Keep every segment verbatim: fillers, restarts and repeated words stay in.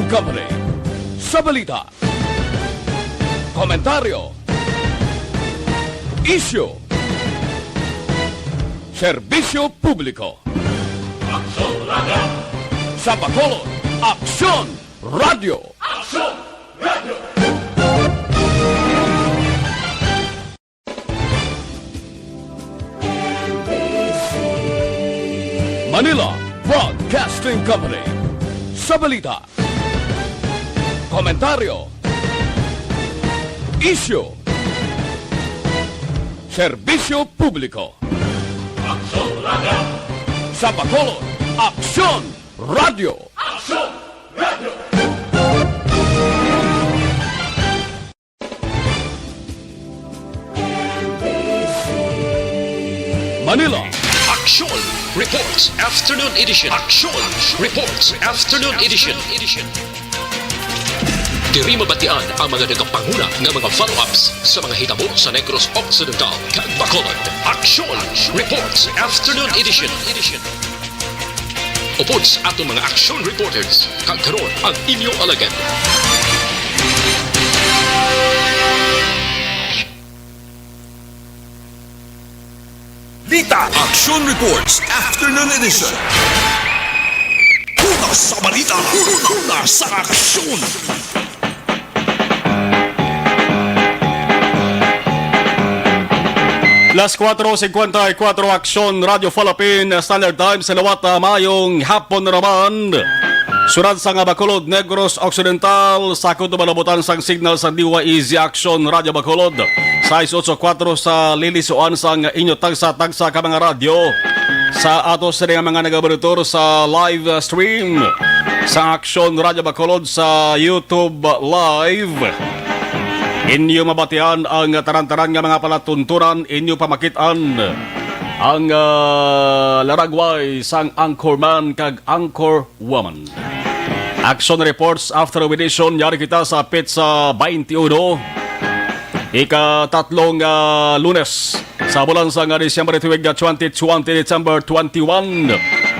Company. Sa balita, komentaryo, isyu, serbisyo publiko. Aksyon Radio. Sa Bacolod, Aksyon Radio. Aksyon Radio. Manila Broadcasting Company. Sa balita, komentaryo, isyu, serbisyo publiko. Aksyon Radio. Sa Bacolod, Aksyon Radio. Aksyon Radio. Manila. Aksyon Reports Afternoon Edition. Aksyon Reports Afternoon Edition. Diri mabatian ang mga nagapanguna nga mga follow-ups sa mga hitabo sa Negros Occidental kag Bacolod. Aksyon Reports Afternoon Edition. Upod sa aton mga action reporters, kag karon ang inyo alagad. Lita Action Reports Afternoon Edition. Una sa balita, una sa aksyon. Las cuatro cincuenta y cuatro, Aksyon Radio Falapin, Standard Time sa liwat, ah, maayong hapon na naman. Surat sa nga Bacolod, Negros Occidental, sa kutob nga nabutan sang signal sa D Y E Z Aksyon Radio Bacolod, sais otso kuwatro sa lilisuan sang inyo tagsa-tagsa ka mga radyo. Sa ato sini nga mga nagabalitor sa live stream sa Aksyon Radio Bacolod sa YouTube Live. Inyo mabatian ang tanan-tanan nga mga palatuntunan, inyo pamakit-an ang, ah, laragway sang anchorman kag anchorwoman. Action reports after edition, yari kita sa petsa twenty-one, ikatatlong, ah, Lunes sa bulan sang Disyembre, tuig nga twenty twenty, December twenty-one,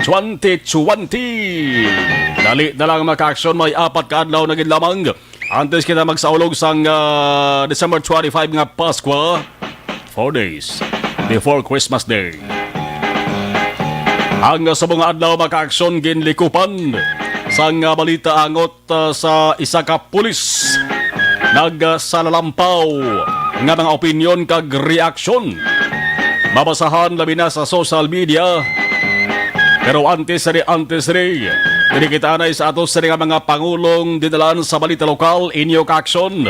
twenty twenty. Dali na lang, mga ka-aksyon, may apat ka adlaw na gid lamang antes kita magsaulog sang, ah, December twenty-five nga Paskwa, four days before Christmas Day. Ang subong nga adlaw, mga ka-aksyon, ginlikupan sang, ah, balita angot, ah, sa isa ka pulis nagsalalampaw nga mga opinyon kag reaksyon mabasahan labi na sa social media. Pero antes sini, antes sini, diri kita anay sa ato sini nga mga pangulong dinalan sa balita lokal, inyo ka-aksyon.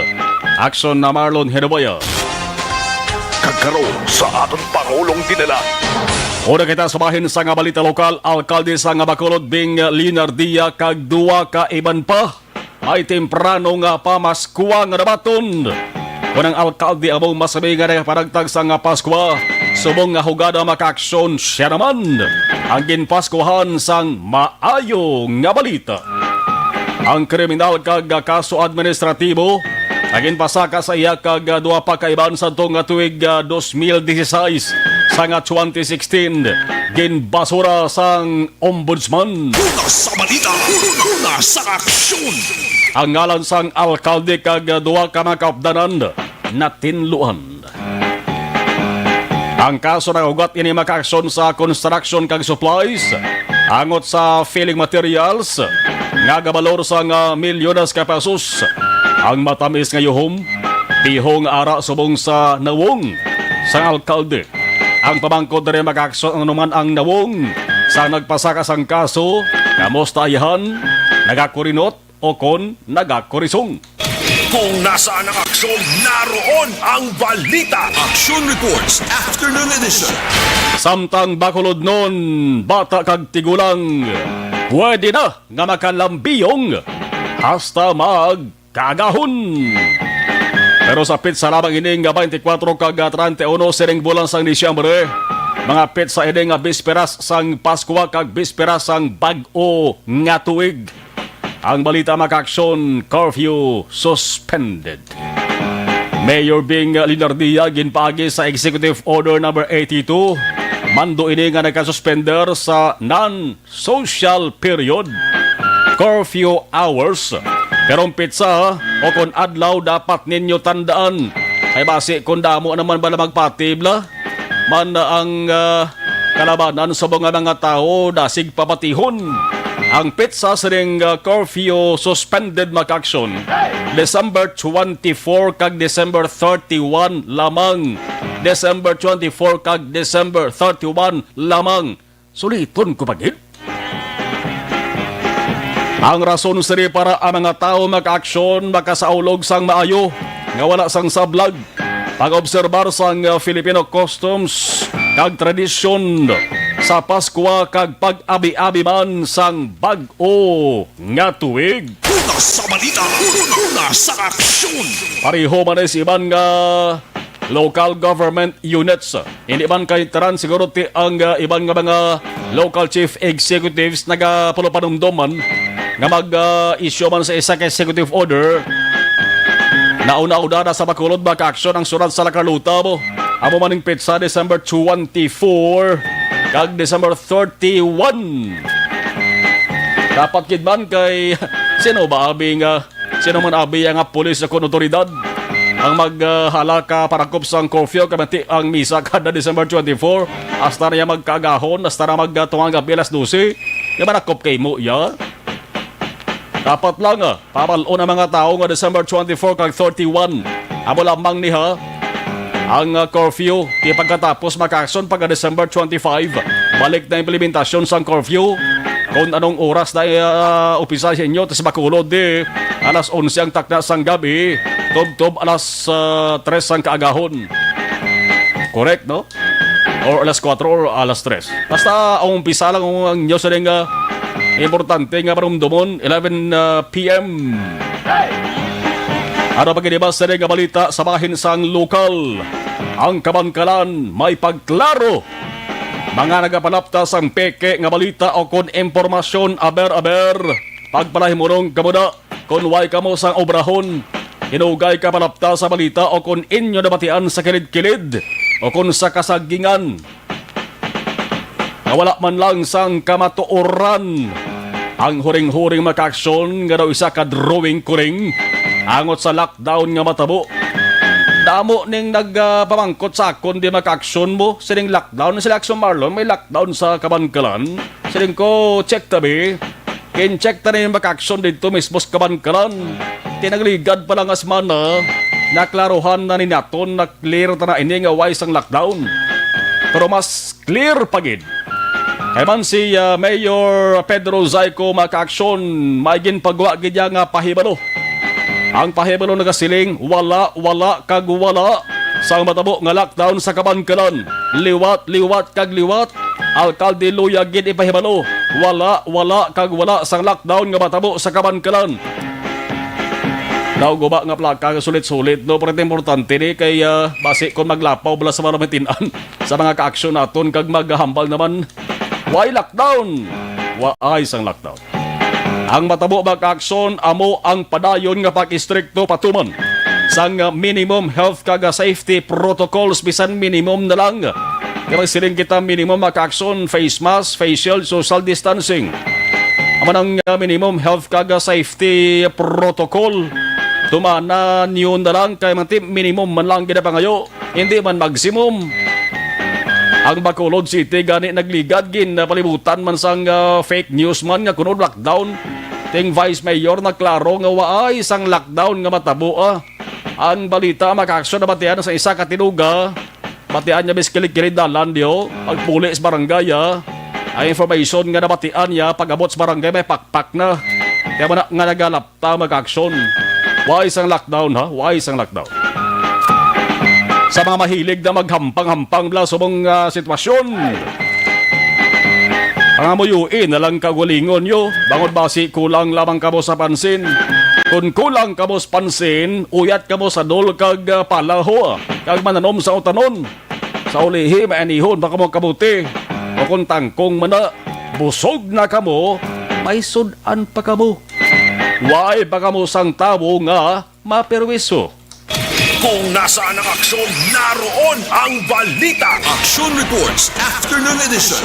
Aksyon na Marlon Hinuboya. Kag karon sa aton pangulong dinalan. Una kita sa bahin sa nga balita lokal, alkalde sa nga Bacolod, Bing Leonardia, kag duwa ka iban pa may temprano nga pamaskwa nga nabaton. Kun ang alkalde amo masabi nga nagapanagtag sa nga Paskwa, subong nga hugada, mga ka-aksyon, siya naman ang ginpaskwahan sang maayo nga balita. Ang kriminal kag kaso administratibo nga ginpasaka sa iya kag duwa pa ka iban sadto nga tuig, ah, dos mil dieciséis sa nga twenty sixteen, ginbasura sang Ombudsman. Una sa balita, una sa aksyon. Ang ngalan sang alkalde kag duha ka mga kaupdanan natinluan. Ang kaso nagahugat ini, mga ka-aksyon, sa construction kag supplies angot sa filling materials nga gabalor sa nga milyones ka pesos. Ang matamis nga yuhom, bihong ara subong sa nawong sang alkalde. Ang pamangkot diri, mga ka-aksyon, ano man ang nawong sa nagpasaka sang kaso, kamusta iyahan, nagakurinot o kon nagakurisong. Kung nasaan ang aksyon, naroon ang balita. Action Reports, Afternoon Edition. Samtang Bacolodnon, bata kag tigulang, pwede na nga makalambiyong hasta mag kaagahon. Pero sa petsa lamang ini nga twenty-four kag treinta y uno sining bulan sang Disyembre, mga petsa ini nga bisperas sang Paskwa kag bisperas sang bag-o nga tuig. Ang balita, mga ka-aksyon, curfew suspended. Mayor Bing Leonardia ginpaagi sa Executive Order Number eighty-two, mando ini nga nagkasuspender sa non social period. curfew hours. Pero ang petsa o kon adlaw dapat ninyo tandaan. Kay basi kung damo naman bala magpatibla, man ang, ah, kalabanan sa mga, mga tawo dasig pabatihon. Ang petsa sining, ah, curfew suspended, mga ka-aksyon, December twenty-four kag December thirty-one lamang. December twenty-four kag December thirty-one lamang. Suliton ko pa gid. Ang rason sini para ang mga tawo makaaksyon, makasaulog sang maayo nga wala sang sablag, pag-obserbar sang, uh, Filipino customs kag tradisyon sa Paskwa kag pag-abi-abi man sang bag-o nga tuig. Una sa balita, una sa aksyon. Pareho man sa iban nga local government units. Hindi man kay tanan siguro ti ang, ah, iban nga mga local chief executives nagapalupanumdom man nga mag, ah, issue man sa isa ka executive order. Nauna-una na sa Bacolod, makaaksyon ang syudad sa La Carlota mo. Amo man ning petsa, December twenty-four kag December thirty-one. Dapat gid man kay sino ba abi nga Sino man abi nga pulis o kon otoridad ang mag, ah, hala ka parakop sang curfew, kay manti ang misa kada December twenty-four, hasta na iya magkaagahon, hasta na mag, ah, tungang gabi alas dose, nga manakop kay mo iya? Dapat lang, ah, pabal-on ang mga tawo nga December twenty-four kag thirty-one, amo lamang ni ha, ang, ah, curfew, di pagkatapos makaaksyon pagka December twenty-five. Balik na implementasyon sang curfew. Kung anong oras na, ah, umpisa sa inyo, tas Bacolod, di alas onse ang takna sang gabi, tubtob alas, ah, tres sang kaagahon. Correct, no? Or alas kuwatro or alas tres. Basta ang umpisa lang ang inyo sa nga importante nga marumdomon, eleven, ah, P M. Ano pa gid ba sa nga balita sa bahin sang lokal? Ang kabankalan may pagklaro mga nagapalapta sang peke nga balita o kon impormasyon, aber-aber, pagpalahimurong kamo na kon way kamo sang obrahon. Hinugay ka palapta sa balita o kon inyo nabatian sa kilid-kilid o kon sa kasagingan nga wala man lang sang kamatuoran. Ang huring-huring makaaksyon nga daw isa ka drawing kuring angot sa lockdown nga matabo. Damo ning nagpamangkot sa akon di makaaksyon mo sining lockdown. Sila Aksyon Marlon, may lockdown sa Kabankalan. Siling ko, check tabi. Kin-check ta ni makaaksyon didto mismo sa Kabankalan. Tinagligad pa lang nga semana, naklaruhan na ni naton, na-clear ta na ini nga way sang lockdown. Pero mas clear pa gid. Kay man si, ah, Mayor Pedro Zayco makaaksyon, may ginpagwa gid niya nga pahibalo. Ang pahibalo nagasiling, wala, wala, kag wala. Sa matabo nga lockdown sa Kabankalan, liwat, liwat, kag liwat. Alkalde Luya gid ipahibalo, wala, wala, kag wala sang lockdown nga matabo sa Kabankalan. Daw guba nga plaka nga sulit-sulit, no? Pero importante ni kay, ah, basi kung maglapaw bala sa mga namatin-an sa mga kaaksyon naton kag maghambal naman, way lockdown. Waay sang lockdown. Ang matabo nga aksyon amo ang padayon nga pag-istrikto patuman sang minimum health kag safety protocols, bisan minimum na lang. Kay magsiling kita, minimum nga aksyon, face mask, facial, social distancing. Amo nang, uh, minimum health kag safety protocol. Tumana niyo na lang kay manti minimum man lang ginapangayo. Hindi man maximum. Ang Bacolod City gani nagligad, ginpalibutan man sang, ah, fake news man nga kuno lockdown. Ting Vice Mayor nagklaro nga waay sang lockdown nga matabo, ah. Ang balita makaaksyon nabatian sa isa ka tinuga. Batian niya bis kilid-kilid dalan diyo. Pagpuli sa barangay, ah. Ang information nga nabatian niya pag-abot sa barangay may pakpak na. Kaya man na nga nagalap ta mag-aksyon. Why sang lockdown, ha? Why sang lockdown? Sa mga mahilig na maghampang-hampang bala subong, ah, sitwasyon, pangamuyoin na lang kaugalingon nyo, bangod basi kulang lamang kamo sa pansin. Kung kulang kamo sa pansin, uyat kamo sa dol kag, ah, palaho, kag mananom sa utanon. Sa ulihi, maanihon pa kamo kabuti, o kung tangkong man na, busog na kamo, may sud-an pa kamo. Way pa kamo sang tawo nga maperwisyo. Kung nasaan ang aksyon, naroon ang balita. Action Reports, Afternoon Edition.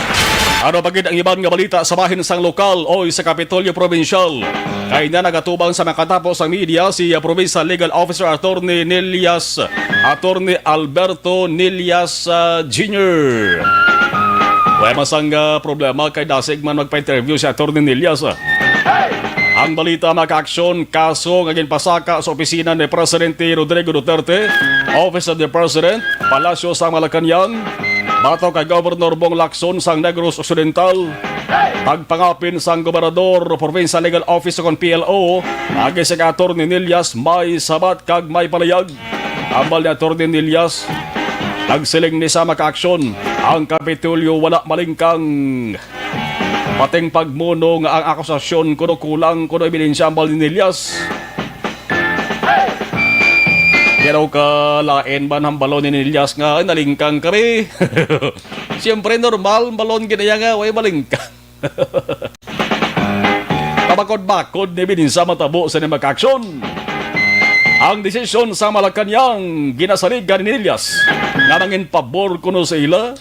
Ano pa gid ang iban nga balita sa bahin sang lokal o sa Kapitolyo Probinsyal? Kay na nagatubang sa makatapo sang media si, uh, Provincial Legal Officer Attorney Nelias, Attorney Alberto Nelias, uh, Junior. Wala man sang, uh, problema kay dasig man magpa-interview si Attorney Nelias, uh. Ang balita, mga kaaksyon, kaso nga ginpasaka sa opisina ni Presidente Rodrigo Duterte, Office of the President, Palasyo sa Malacañang, batok kay Governor Bong Lacson sang Negros Occidental, pagpangapin sang Gobernador, Provincial Legal Office kon P L O, agi sa Attorney Nelias may sabat kag may palayag. Ambal ni Attorney Nelias, nagsiling ni sa makaaksyon, ang Kapitolyo wala malingkang. Pating pagmuno nga ang akusasyon kuno kulang kuno ebidensya ang Balinillas. Pero ka lain man hambalon ni Nillas nga, "Ay, nalingkang kami." Siyempre, normal, balon ginaya nga, way malingkang. Pabakod-bakod ni ebidensya matabo sa ni makaaksyon. Ang desisyon sa Malacañang ginasaligan ni Nillas nga mangin pabor kuno sa ila.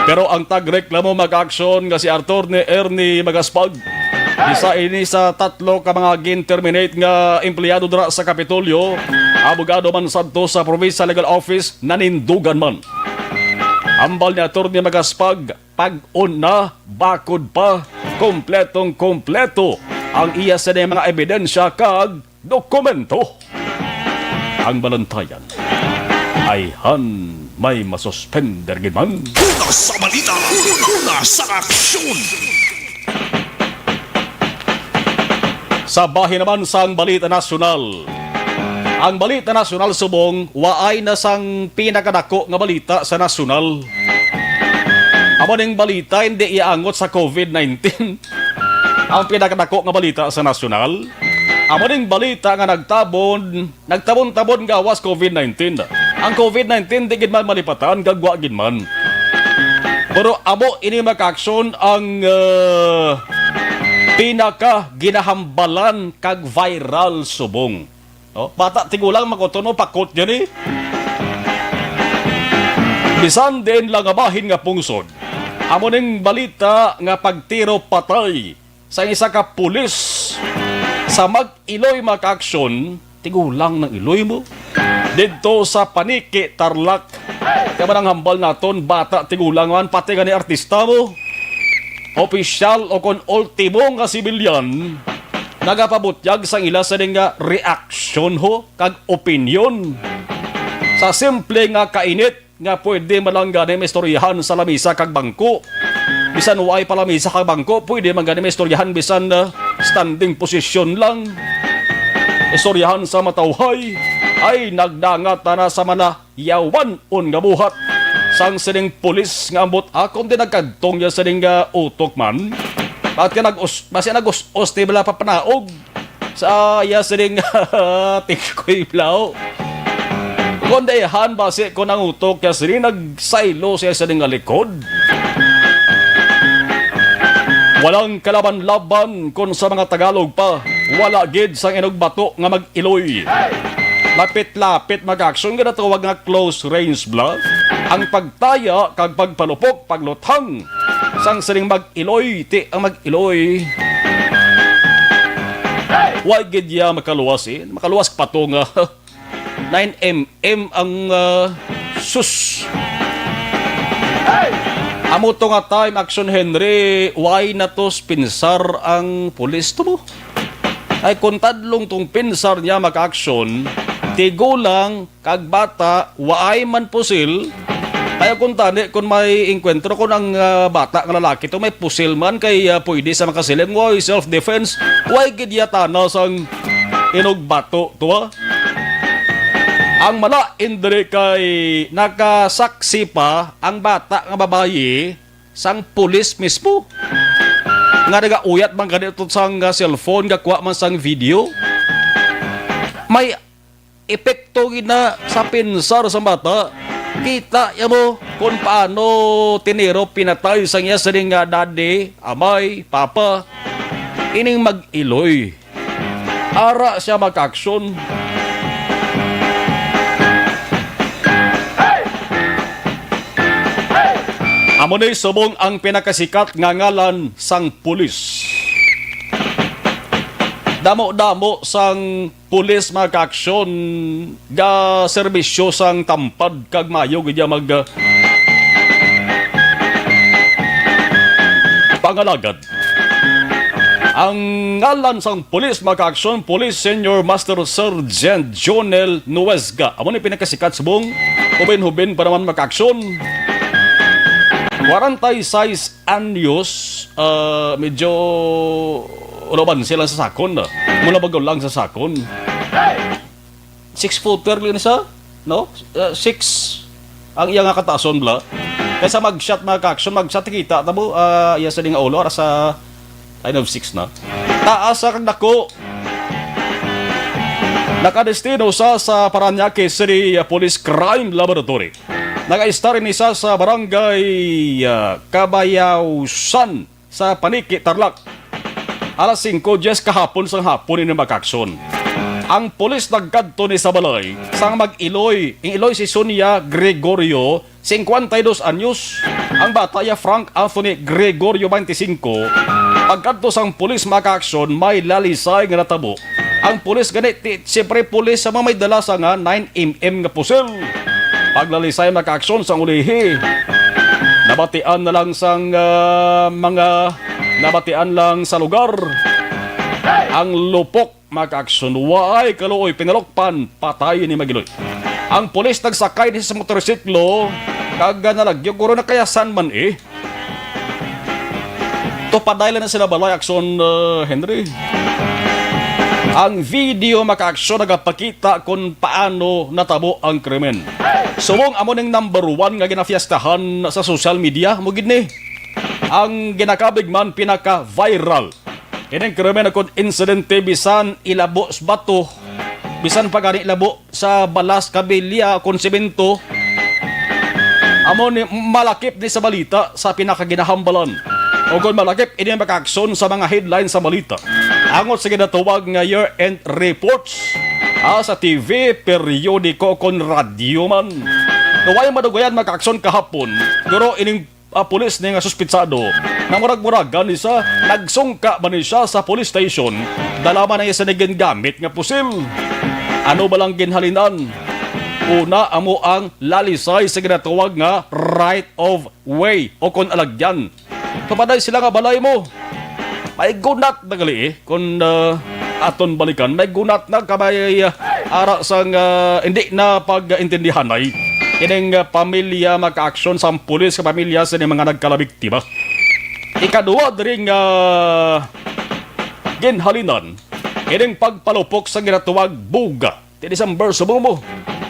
Pero ang tagreklamo makaaksyon nga si Attorney Ernie Magaspag, isa ini sa tatlo ka mga gin-terminate nga empleyado dira sa Kapitolyo, abogado man sadto sa Provincial Legal Office, nanindugan man. Ambal ni Attorney Magaspag, pag-una, bakod pa, kompletong kompleto ang iya sini mga ebidensya kag dokumento. Ang balantayan, ayhan may masuspender gid man. Una sa balita, una sa aksyon. Sa bahin naman sang balita nasyonal. Ang balita nasyonal subong, waay na sang pinakadako nga balita sa nasyonal. Amo ning balita, hindi iangot sa covid nineteen. Ang pinakadako nga balita sa nasyonal, amo ning balita nga nagtabon, nagtabon-tabon gawas covid nineteen. Ang covid nineteen di gid man malipatan, gagwa gid man. Pero amo ini makaaksyon ang, ah, pinaka ginahambalan kag viral subong. No? Bata tigulang makuton mo, pakot niya ni. Bisan din lang nga bahin nga pungsod, amo ning balita nga pagtiro patay sang isa ka pulis sa Mag-Iloy makaaksyon, tigulang ng Iloy mo. Didto sa Paniki, Tarlac. Kaya man ang hambal naton, bata tigulang man, pati gani artista mo. Opisyal o kon ultimo nga sibilyan, nagapabutyag sang ila sini nga reaksyon ho, kag opinyon. Sa simple nga kainit, nga pwede man lang gani maistoryahan sa lamisa kag bangko. Bisan waay pa lamisa kag bangko, pwede man gani maistoryahan bisan, ah, standing position lang. Istoryahan sa matawhay, ay nagdangat na sa manayawan-on nga buhat sang sining pulis nga ambot akon din nagkadtong ya sining, ah, utok man. Bakit ka nag-us-, basi nag-us-us, di bala papanaog? Sa iya sining tikoy blaw. Kon dayhan basi kon ang utok niya sini nagsaylo siya sining nga likod. Walang kalaban-laban kon sa mga Tagalog pa, wala gid sang inugbato nga mag-iloy. Lapit-lapit makaaksyon, ginatawag nga close range bala. Ang pagtaya kag pagpalupok, pagluthang sang sining mag-iloy, ti ang mag-iloy. Wa gid ya makaluwas, eh. Makaluwas pa to nga nine M M ang, ah, sus. Amo to nga time, Action Henry, why na to pinsar ang pulis to mo? Ay, kung tadlong tong pinsar niya makaaksyon, tigulang, kag bata, waay man pusil. Kaya kung tani, kung may engkwentro, kung ang, ah, bata nga lalaki to may pusil man, kay, ah, pwede sa makasiling, "Way, self-defense." Way gid yatana sang inugbato to, ah. Ang malain diri kay nakasaksi pa ang bata nga babayi sang pulis mismo nga nagauyat man gani to sang, ah, cellphone, gakuha man sang video. May epekto gid na sa pinsar sa bata. Kita ya mo kung paano tiniro, pinatay sang iya sining nga daddy, amay, papa, ining mag-iloy. Ara siya makaaksyon. Amo ni subong ang pinakasikat nga ngalan sang pulis. Damo-damo sang pulis, mga kaaksyon, ga serbisyo sang tampad kag maayo gid ya mag, ah, pangalagad. Ang ngalan sang pulis, mga kaaksyon, Police Senior Master Sergeant Jonel Nuezga. Amo ni pinakasikat subong, hubin-hubin pa naman, mga kaaksyon. Kwarenta y seis anyos, ah, medyo ulaban sila sa sakon, ah. Muna bago lang sa sakon. Six footer lang siya, no? Uh, six ang iya nga kataason, bla. Kaysa mag-shot, mga kaaksyon, mag-shot, kita ta mo, ah, iya sa ding ulo, ara sa line of six na. Taas sa kag dako. Nakadestino sa, sa Parañaque City Police Crime Laboratory. Nag-istar ini sa, sa barangay, ah, Kabayawsan sa Paniki, Tarlac. Alas singko diyes kahapon sang hapon ini, mga kaaksyon. Ang pulis nagkadto ni sa balay sang mag-iloy. Ang iloy si Sonia Gregorio, singkwenta y dos anyos. Ang bata ya Frank Anthony Gregorio, baynte singko. Pagkadto sang pulis, mga kaaksyon, may lalisay nga natabo. Ang pulis gani, ti-, siyempre pulis sa mga may dala sa nga nine M M nga pusil. Paglalisay, mga kaaksyon, sang ulihi. Nabatian na lang sang, ah, mga nabatian lang sa lugar. Ang lupok, mga kaaksyon, waay kaluoy, pinalukpan, patay ni Magiloy. Ang pulis nagsakay ni sa motorsiklo, kag nalagyo, guro na kaya san man eh. Tupaday lang na sila balay, Akson, uh, Henry. Ang video, mga kaaksyon, nagapakita kung paano natabo ang krimen. Subong amo ning number one nga ginafiestahan sa social media, mo gid ni. Ang ginakabig man pinaka-viral. Ining krimen akon insidente bisan ilabo sa bato, bisan pa gani ilabo sa balas, kabilya, kon semento. Amo ni, malakip ni sa balita sa pinakaginahambalan. O kon malakip ini makaakson sa mga headline sa balita. Angot sa ginatawag nga year-end reports, ah, sa T V, periodiko, kon radyo man. Naway madugayan makaakson kahapon, pero ining ah, pulis ni nga suspitsado nga murag-muragan ni sa nagsungka ba ni siya sa police station, dala man ang isa ni gingamit nga pusil. Ano ba lang ginhalinan? Una, amo ang lalisay sa ginatawag nga right of way o kon alagyan. Kapaday sila nga balay mo. May gunat na gali eh. Kung, ah, aton balikan, may gunat na kamay, ah, ara sang, ah, hindi na pag-intindihanay. Kining, ah, pamilya makaaksyon sa pulis sa pamilya sa mga nagkalabiktima. Ikaduha diri nga ginhalinan, kining pagpalupok sa ginatawag buga. Ti December, subong mo.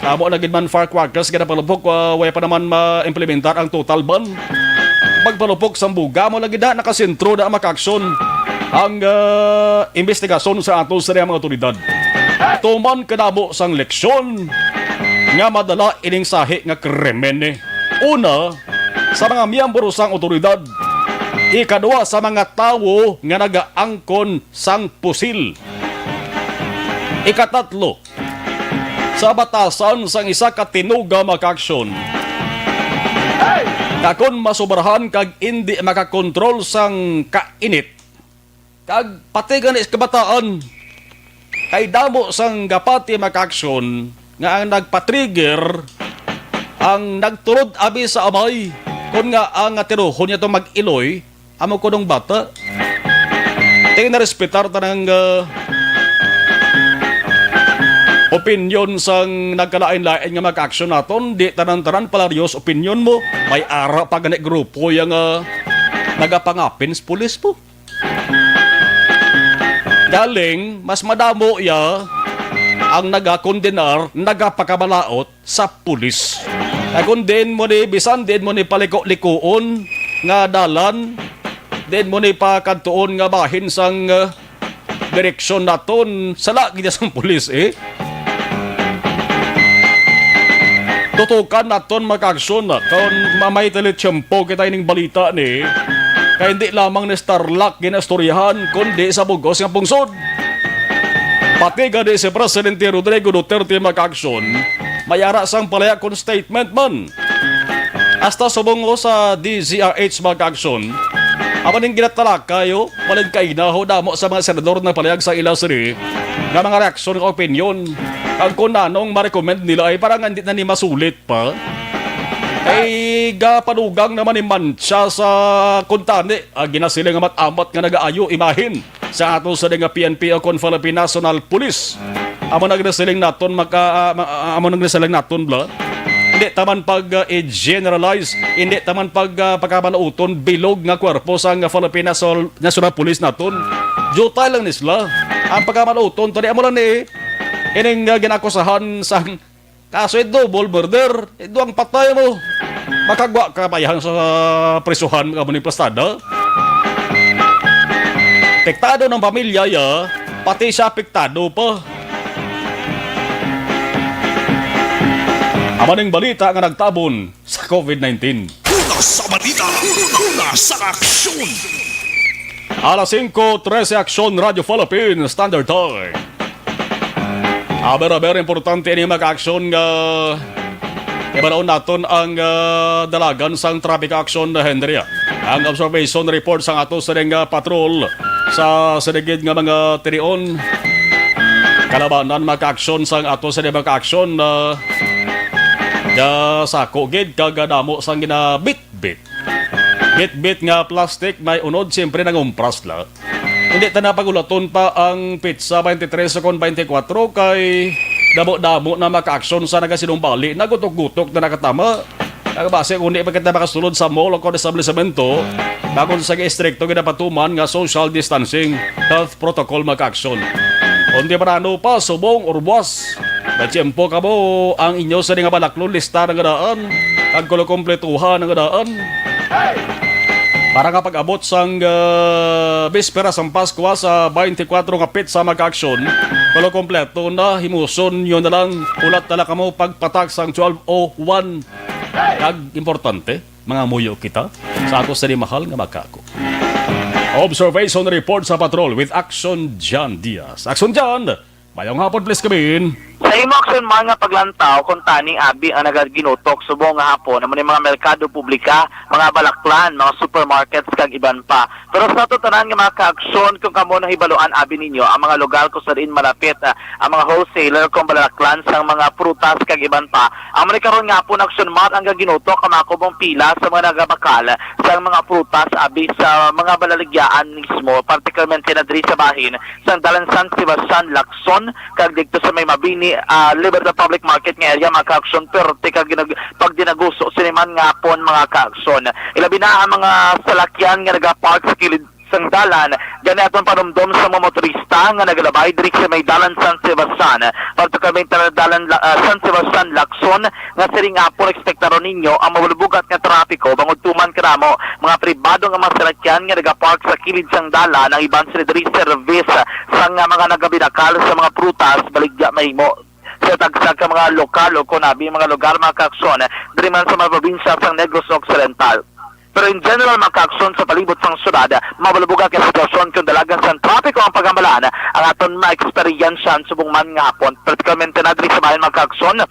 Amo na gid man firecrackers nga napalupok, ah, way pa naman ma-implementar ang total ban. Pagpalupok sang buga mo lagi na nakasentro na ang makaaksyon ang, ah, imbestigasyon sa ato sa mga otoridad. Tuman kadamo sang leksyon nga madala ining sahi nga krimen, eh. Una, sa mga miyembro sang otoridad. Ikadua, sa mga tawo nga nagaangkon sang pusil. Ikatatlo, sa batasan sang isa ka tinuga makaaksyon nga kon masubrahan kag indi makakontrol sang kainit, kag pati gani sa kabataan, kay damo sang gapati makaaksyon nga ang nagpa-trigger ang nagtulod abi sa amay, kon nga ang tinuhon niya to mag-iloy, amo kunong bata. Ti narespetar ta nang, ah, opinyon sang nagkalain-lain nga makaaksyon naton. Di tanan-tanan palariyos opinyon mo. May ara pa gani grupo yang, ah, nagapangapin sa pulis po. Galing, mas madamo ya ang nagakondenar, nagapakabalaot, sa pulis. Kay kung diin mo ni, bisan diin mo ni paliko-likuon nga dalan, diin mo ni pakadtuon nga bahin sang, uh, direksyon naton, sala gid sang pulis, eh. Tutukan naton makaaksyon na kung mamay tali tiyempo kita ining balita ni, kay hindi lamang ni Tarlac ginastoryahan, kundi sa bugos nga pungsod. Pati gani si Presidente Rodrigo Duterte makaaksyon, may ara sang palaya kon statement man. Hasta subong ko sa D Z R H, mga kaaksyon, amo ning ginatalakay, oh, walay kainaho damo sa mga senador na palihag sa ila sini nga mga reaksyon nga opinyon. Kag kung nanong ma-recommend nila ay parang hindi na ni masulit pa. Ay gapadugang naman ni mantsa sa kuntani. Ang ginasiling nga mat-amat nga nag-aayo imahin sa ato sa nga P N P o kon Philippine National Police. Amo nang nasiling naton maka, ah, ma-, ah, amo nang nasiling naton bla. Hindi taman pag, ah, i-generalize, hindi taman pag, ah, pagkamaluton bilog nga kwerpo sang Philippine Nasol-, National Police naton. Jutay lang ni sila. Ang pagkamaluton to di amo lang ni ining, ah, ginakusahan sang kaso, eh, double murder. Eh, duwang patay mo. Makagwa ka pa yan sa prisuhan, mga muni plastada. Apektado ng pamilya, ya. Pati siya apektado pa. Amo ning balita nga nagtabon sa covid nineteen. Una sa balita, una sa aksyon. Alas singko trese, Aksyon Radyo Philippine Standard Time. Aber, aber, importante ini, mga kaaksyon, nga ibalaon naton ang, ah, dalagan sang traffic action na Henry. Ang observation report sang ato sa nga patrol sa sinigid nga mga tirion. Kalabanan, mga kaaksyon, sang ato sa mga kaaksyon na gasako gid kag damo sang ginabitbit. Bitbit nga plastic may unod, siyempre, nangumpras la. Hindi ta na pagulaton pa ang petsa twenty-three o kon twenty-four kay damo-damo na makaaksyon sa nagasinumbali, nagutok-gutok na nakatama. Ang base kung di pa kita makasulod sa mall o kon establisemento, bakon sa istrikto ginapatuman nga social distancing, health protocol makaaksyon. Kung di pa na ano pa, subong or buwas, may tiyempo kamo ang inyo sa nga balaklon lista nga daan, kag kulokompletuhan nga daan. Para nga pag-abot sang, ah, bispera sang Paskwa sa twenty-four nga petsa makaaksyon, kulokompleto na himuson nyo na lang, ulat na lang kamo pagpatak sang twelve oh one. Kag importante, mga muyo kita sa ato sa di mahal nga makako. Observation report sa patrol with Action John Diaz. Action John, mayong hapon, please, kabin. Sa imo, Action Man, nga paglantaw, kung tani abi ang nagaginutok subong nga hapon, amo ni mga merkado publika, mga balaklan, mga supermarkets, kag iban pa. Pero sa ato tanan nga mga kaaksyon, kung kamo nahibaluan abi ninyo ang mga lugar kung sa diin malapit, ah, ang mga wholesaler kung balaklan sang mga prutas kag iban pa, amo ni karon nga hapon, Action Mar, ang gaginutok ang mga kubong pila sa mga nagabakal sang mga prutas abi sa mga balaligyaan mismo, particularmente na diri sa bahin sang Dalan San Sebastian, Lacson, kag didto sa may Mabini, ah, Libertad Public Market nga area, mga kaaksyon, perti kag ginag-, pagdinaguso sini man nga hapon, mga kaaksyon. Ilabi na ang mga salakyan nga nagapark sa kilid sang dalan, gani aton panumdom sa mga motorista nga nagalabay diri sa may Dalan San Sebastian, particularmente na dalan la-, ah, San Sebastian, Lacson, nga sining hapon ekspektaron ninyo ang mabalubugat nga trapiko bangod tuman kadamo mga pribado nga mga salakyan nga nagapark sa kilid sang dalan, ang iban sila diri service sang mga nagabinakal sa mga prutas, baligya mahimo sa tagsa ka mga lokal o kon abi mga lugar, mga kaaksyon, diri man sa mga probinsya sang Negros Occidental. Pero in general, mga kaaksyon, sa palibot sang syudad, mabalubugan kay sitwasyon kung dalagan sang trapiko ang paghambalan ang aton maeksperiensyahan subong man nga hapon, particularmente na diri sa bahin, mga kaaksyon,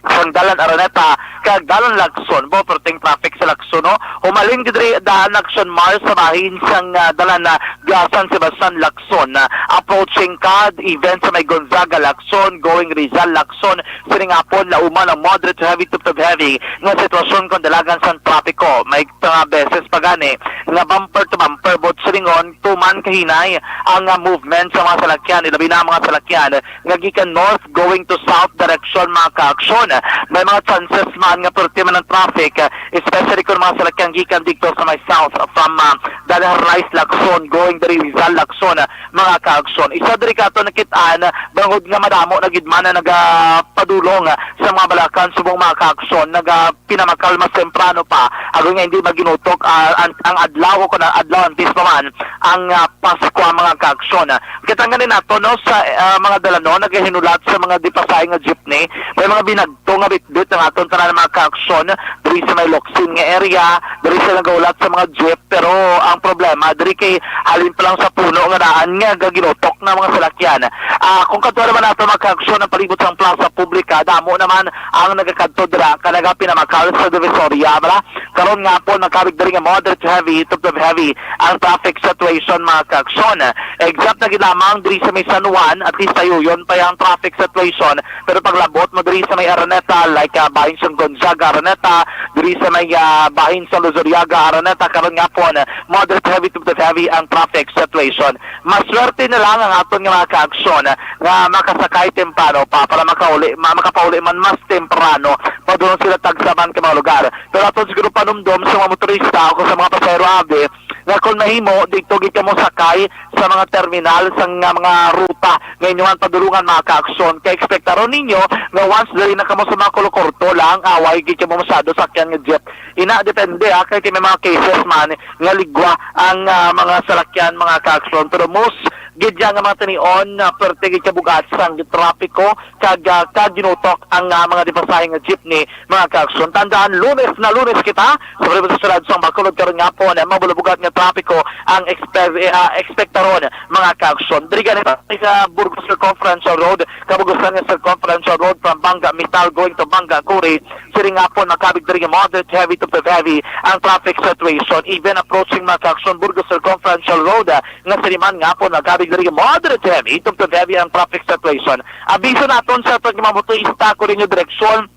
sang Dalan Araneta kag Dalan Lacson. Bo, perting traffic sa Lacson, no? Humalin gid diri, daan, Action Mar, sa bahin sang, ah, dalan na ga San Sebastian, Lacson, ah, approaching ka even sa may Gonzaga, Lacson, going Rizal, Lacson, sining hapon, lauman ang moderate to heavy to, to heavy nga sitwasyon kung dalagan sang trapiko. May mga beses pa gani nga bumper to bumper, but silingon, tuman kahinay ang, ah, movement sa mga salakyan, ilabi na ang mga salakyan nga gikan north going to south direction, mga kaaksyon. May mga chances man nga perti man ang traffic, ah, especially kung mga salakyan gikan didto sa may south from, ah, Dalan Harlais, Lacson, going diri Rizal, Lacson, ah, mga kaaksyon. Isa diri ka ato nakit-an, bangod nga madamo na gid man na nagapadulong, ah, sa mga balakan subong, mga kaaksyon, naga pinamakalma temprano pa, agod nga hindi maginutok, ah, ang, ang adlaw o kon adlaw antes pa man ang, ah, Paskwa, mga kaaksyon. Kita nga ni nato, no, sa, ah, mga dalanon nagahinulat sa mga di pasahi nga jeepney, may mga binagto nga bitbit ang aton tanan, mga kaaksyon, diri sa may Locsin nga area, diri sa nagaulat sa mga jeep, pero ang problema, diri kay halin pa lang sa puno nga daan nga gaginutok na mga salakyan. Ah, kung kadto naman nato mga kaaksyon ang palibot sang Plaza Publica, damo naman ang nagakadto dira ka nagapinamakal sa Divisoria, bala. Karon nga po, nakabig diri nga moderate to heavy, top to heavy ang traffic situation, mga kaaksyon. Except na gid lamang diri sa may San Juan, at least sayuyon pa yung traffic situation. Pero paglabot mo diri sa may Araneta, like, ah, bahin sa Gonzaga, Araneta, diri sa may, ah, bahin sa Luzuriaga, Araneta, karon nga po, moderate heavy to heavy ang traffic situation. Maswerte na lang ang aton nga mga kaaksyon nga makasakay temprano pa para makauli, ma-, makapauli man mas temprano, padulong sila tagsa man ka mga lugar. Pero aton siguro panumdom sa mga motorista o sa mga pasahero abi nga kung mahimo, dito gid kamo sakay sa mga terminal sa nga mga ruta nga inyo man padulungan, mga kaaksyon. Kay ekspektaron ninyo nga once diri na kamo sa mga Kolokorto lang, away gid kamo masyado sakyan nga jeep. Ina, depende, ah, kay may mga cases man nga ligwa ang, ah, mga salakyan, mga kaaksyon. Pero most gid yan nga mga tinion, ah, perte gid kabugat sang trapiko kag, ah, kag ginutok ang, ah, mga dipasahe nga jeepney, mga kaaksyon. Tandaan, Lunes na Lunes kita sa palibot sa siyudad sang Bacolod karon nga po na mabulabugat nga trapiko ang ekspe-, ah, ekspektaron, mga kaaksyon. Diri gani sa Burgos Circumferential Road, kabugusan nga Circumferential Road from Banga Metal going to Banga Curi, sini nga po nakabig diri nga moderate heavy to heavy ang traffic situation. Even approaching, mga kaaksyon, Burgos Circumferential Road, ah, nga sini man nga po nakabig diri nga moderate heavy to heavy ang traffic situation. Abiso naton sa aton nga mga motorista ko rin yung direksyon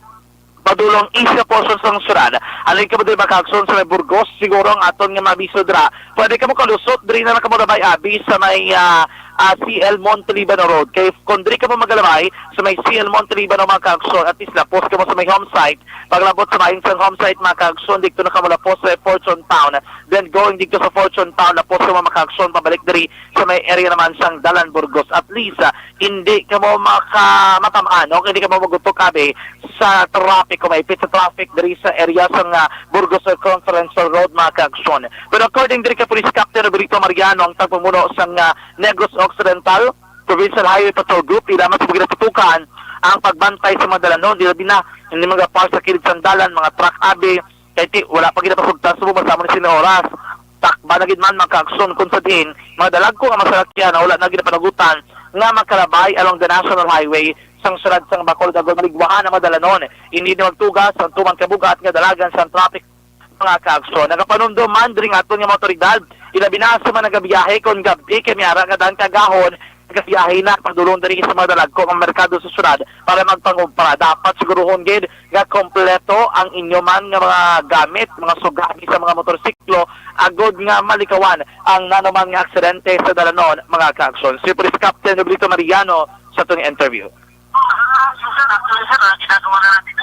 padulong east nga portion sang syudad. Alin ka mo diri, mga kaaksyon, sa may Burgos, siguro ang aton nga mabiso dira. Pwede ka mo kalusot, diri na lang ka mo labay abi sa may, ah, ah, C L Montelibano Road. Kay kung diri ka mo magalabay sa may C L Montelibano, mga kaaksyon, at least lapos ka mo sa may home site. Paglabot sa bahin sang home site, mga kaaksyon, dito na ka mo lapos sa Fortune Town. Then going dito sa Fortune Town, lapos ka mo, mga kaaksyon, pabalik diri sa may area naman sang Dalan Burgos. At least, ah, hindi ka mo maka-, matamaan, no? Hindi ka mo magutok, abi, sa traffic, kung maipit sa traffic diri sa area sang, ah, Burgos Circumferential Road, mga kaaksyon. Pero according diri kay Police Captain Roberto Mariano, ang tagpamuno sang, ah, Negros Occidental Provincial Highway Patrol Group, ila man sa ginatutukan ang pagbantay sa mga dalanon, di labi na hindi magapar sa kilid sang dalan, mga truck, abi, kay ti-, wala pa gid napasugtan sa bumas sa amo ni sini oras. Takba na gid man, mga kaaksyon, kung sa diin mga dalagko nga mga salakyan na wala na gid napanagutan nga makalabay along the National Highway sang syudad sang Bacolod agod maligwahan ang mga dalanon. Hindi na magtugas ang tuman kabugat nga dalagan sang traffic, mga kaaksyon. Nagapanumdom man diri nga aton nga mga otoridad, ilabi na sa mga nagabiyahe kon gab-i kay may ara nga daan ka agahon, nagabiyahe na padulong diri sa mga dalagko nga merkado sa syudad para magpangumpra. Dapat siguruhon gid nga kompleto ang inyo man nga mga gamit, mga suga sa mga motorsiklo, agod nga malikawan ang nanuman nga aksidente sa dalanon, mga kaaksyon. Si Police Captain Roberto Mariano sa aton interview. Ah, so, sir, actually, sir, ah, ginagawa na natin,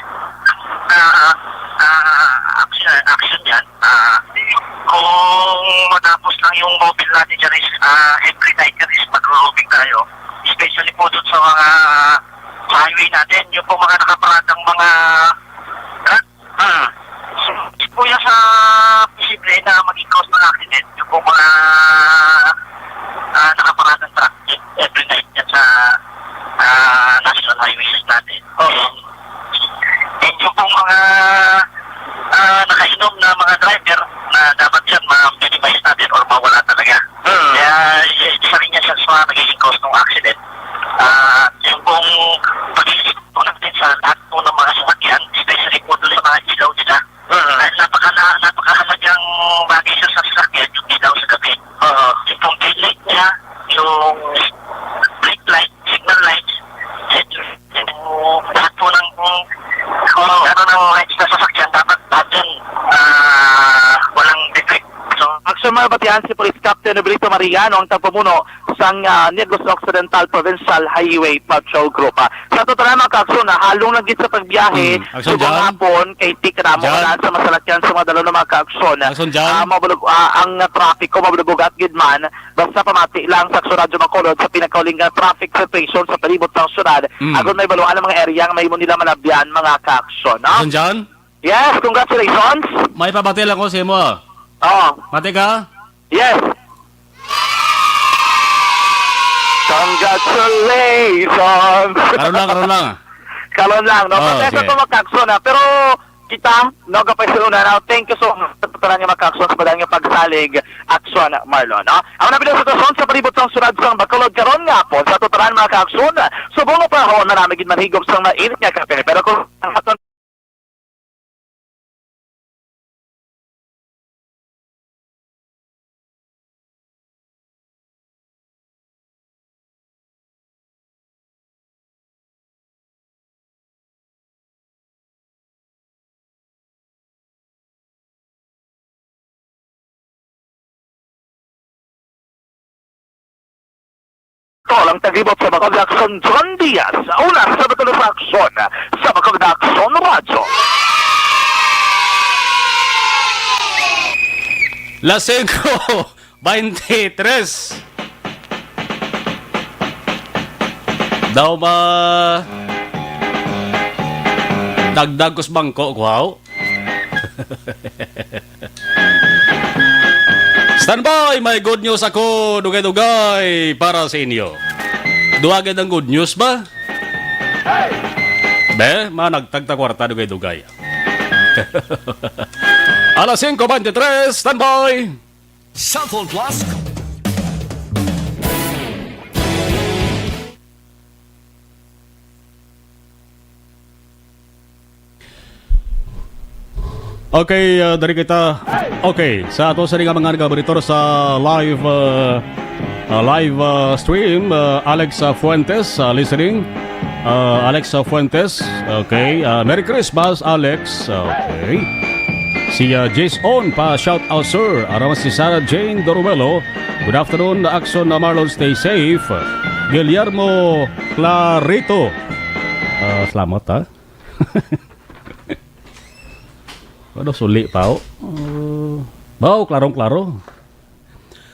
ah, ah, action, action yan. Ah, kung matapos lang yung mobile natin dyan is, ah, every night yan is mag-roaming tayo. Especially po dun sa mga highway natin, yung po mga nakaparadang mga truck. Ah. So, kuya, sa posible na maging cause ng accident, yung po mga, ah, nakaparadang truck every night yan sa, ah, national highways natin. Oo. And yung pong mga, ah, nakainom na mga driver na dapat yan ma-minimize natin or mawala talaga. Hmm. Kaya, y-, isa rin yan sa, sa mga nagiging cause ng accident. Ah, yung pong pag-iisip po natin sa lahat po ng mga sasakyan, especially po dun sa mga ilaw nila. Hmm. Na-, napaka-, na-, napakahalagang bagay sa sasakyan yung ilaw sa gabi. Oo. Yung pong tail light niya, yung brake light, signal light, and yung lahat po ng, ano, ng lights na sasakyan, dapat lahat yan, ah, walang defect. So, action, mga batian, si Police Captain Nobrito Mariano ang tagpamuno sang, ah, Negros Occidental Provincial Highway Patrol Group. Ah, sa total, mga kaaksyon, na halong lang gid sa pagbiyahe, Mm, action subong dyan. Hapon, kay ti kadamo Dyan. na sa masalakyan sa mga dalanon, mga kaaksyon. Action dyan. Ah, mabulog, ah, ang trapiko, mabulubugat gid man, basta pamati lang sa Aksyon Radyo Bacolod sa pinakauling nga traffic situation sa palibot sang syudad. Mm. Agon may baluan ang mga area nga mahimo nila malabyan, mga kaaksyon, no? Action dyan. Yes, congratulations. May pabati lang ko sa imo. Oh. Mati ka? Yes. Congratulations. Karon lang, karon lang. Karon lang, no? Oh, Patay sa sige. Tumakakso na. Pero, kita, no, kapay sa una, no? Thank you so much sa tanan nga mga ka-aksyon sa padang nga pagsalig, aksyon, Marlon, no? Ang nabilang sitwasyon sa palibot sang syudad sang Bacolod karon nga hapon sa tanan mga ka-aksyon, subong nga panahon na namin gid manhigop sang mainit nga kape. Pero kung ang aton Tol, ang taglibot sa Bacolod Aksyon, John Diaz. Una sa Bacolod Aksyon, sa Bacolod Aksyon Radyo. Las singko, baynte tres. Daw ma dagdag ko sa bangko ko, haw? Standby, may good news ako, dugay-dugay para sa inyo. Duha gid ang good news ba? Be, managtag ta kwarta, dugay-dugay. Alas singko baynte tres, standby. Cellphone Plus. Okay, uh, dari kita. Okay, sa ato sa nga mga nagabaritor sa live, uh, uh, live, uh, stream, uh, Alex, uh, Fuentes, uh, listening. Uh, Alex, uh, Fuentes, okay. Uh, Merry Christmas, Alex. Okay. Si, uh, Jason pa, shout out, sir. Aram si Sarah Jane Dorumelo. Good afternoon, Aksyon na Marlon, stay safe. Guillermo Clarito. Uh, salamat, ha. Ano, suli pa, oh. Uh, wow, klarong-klaro.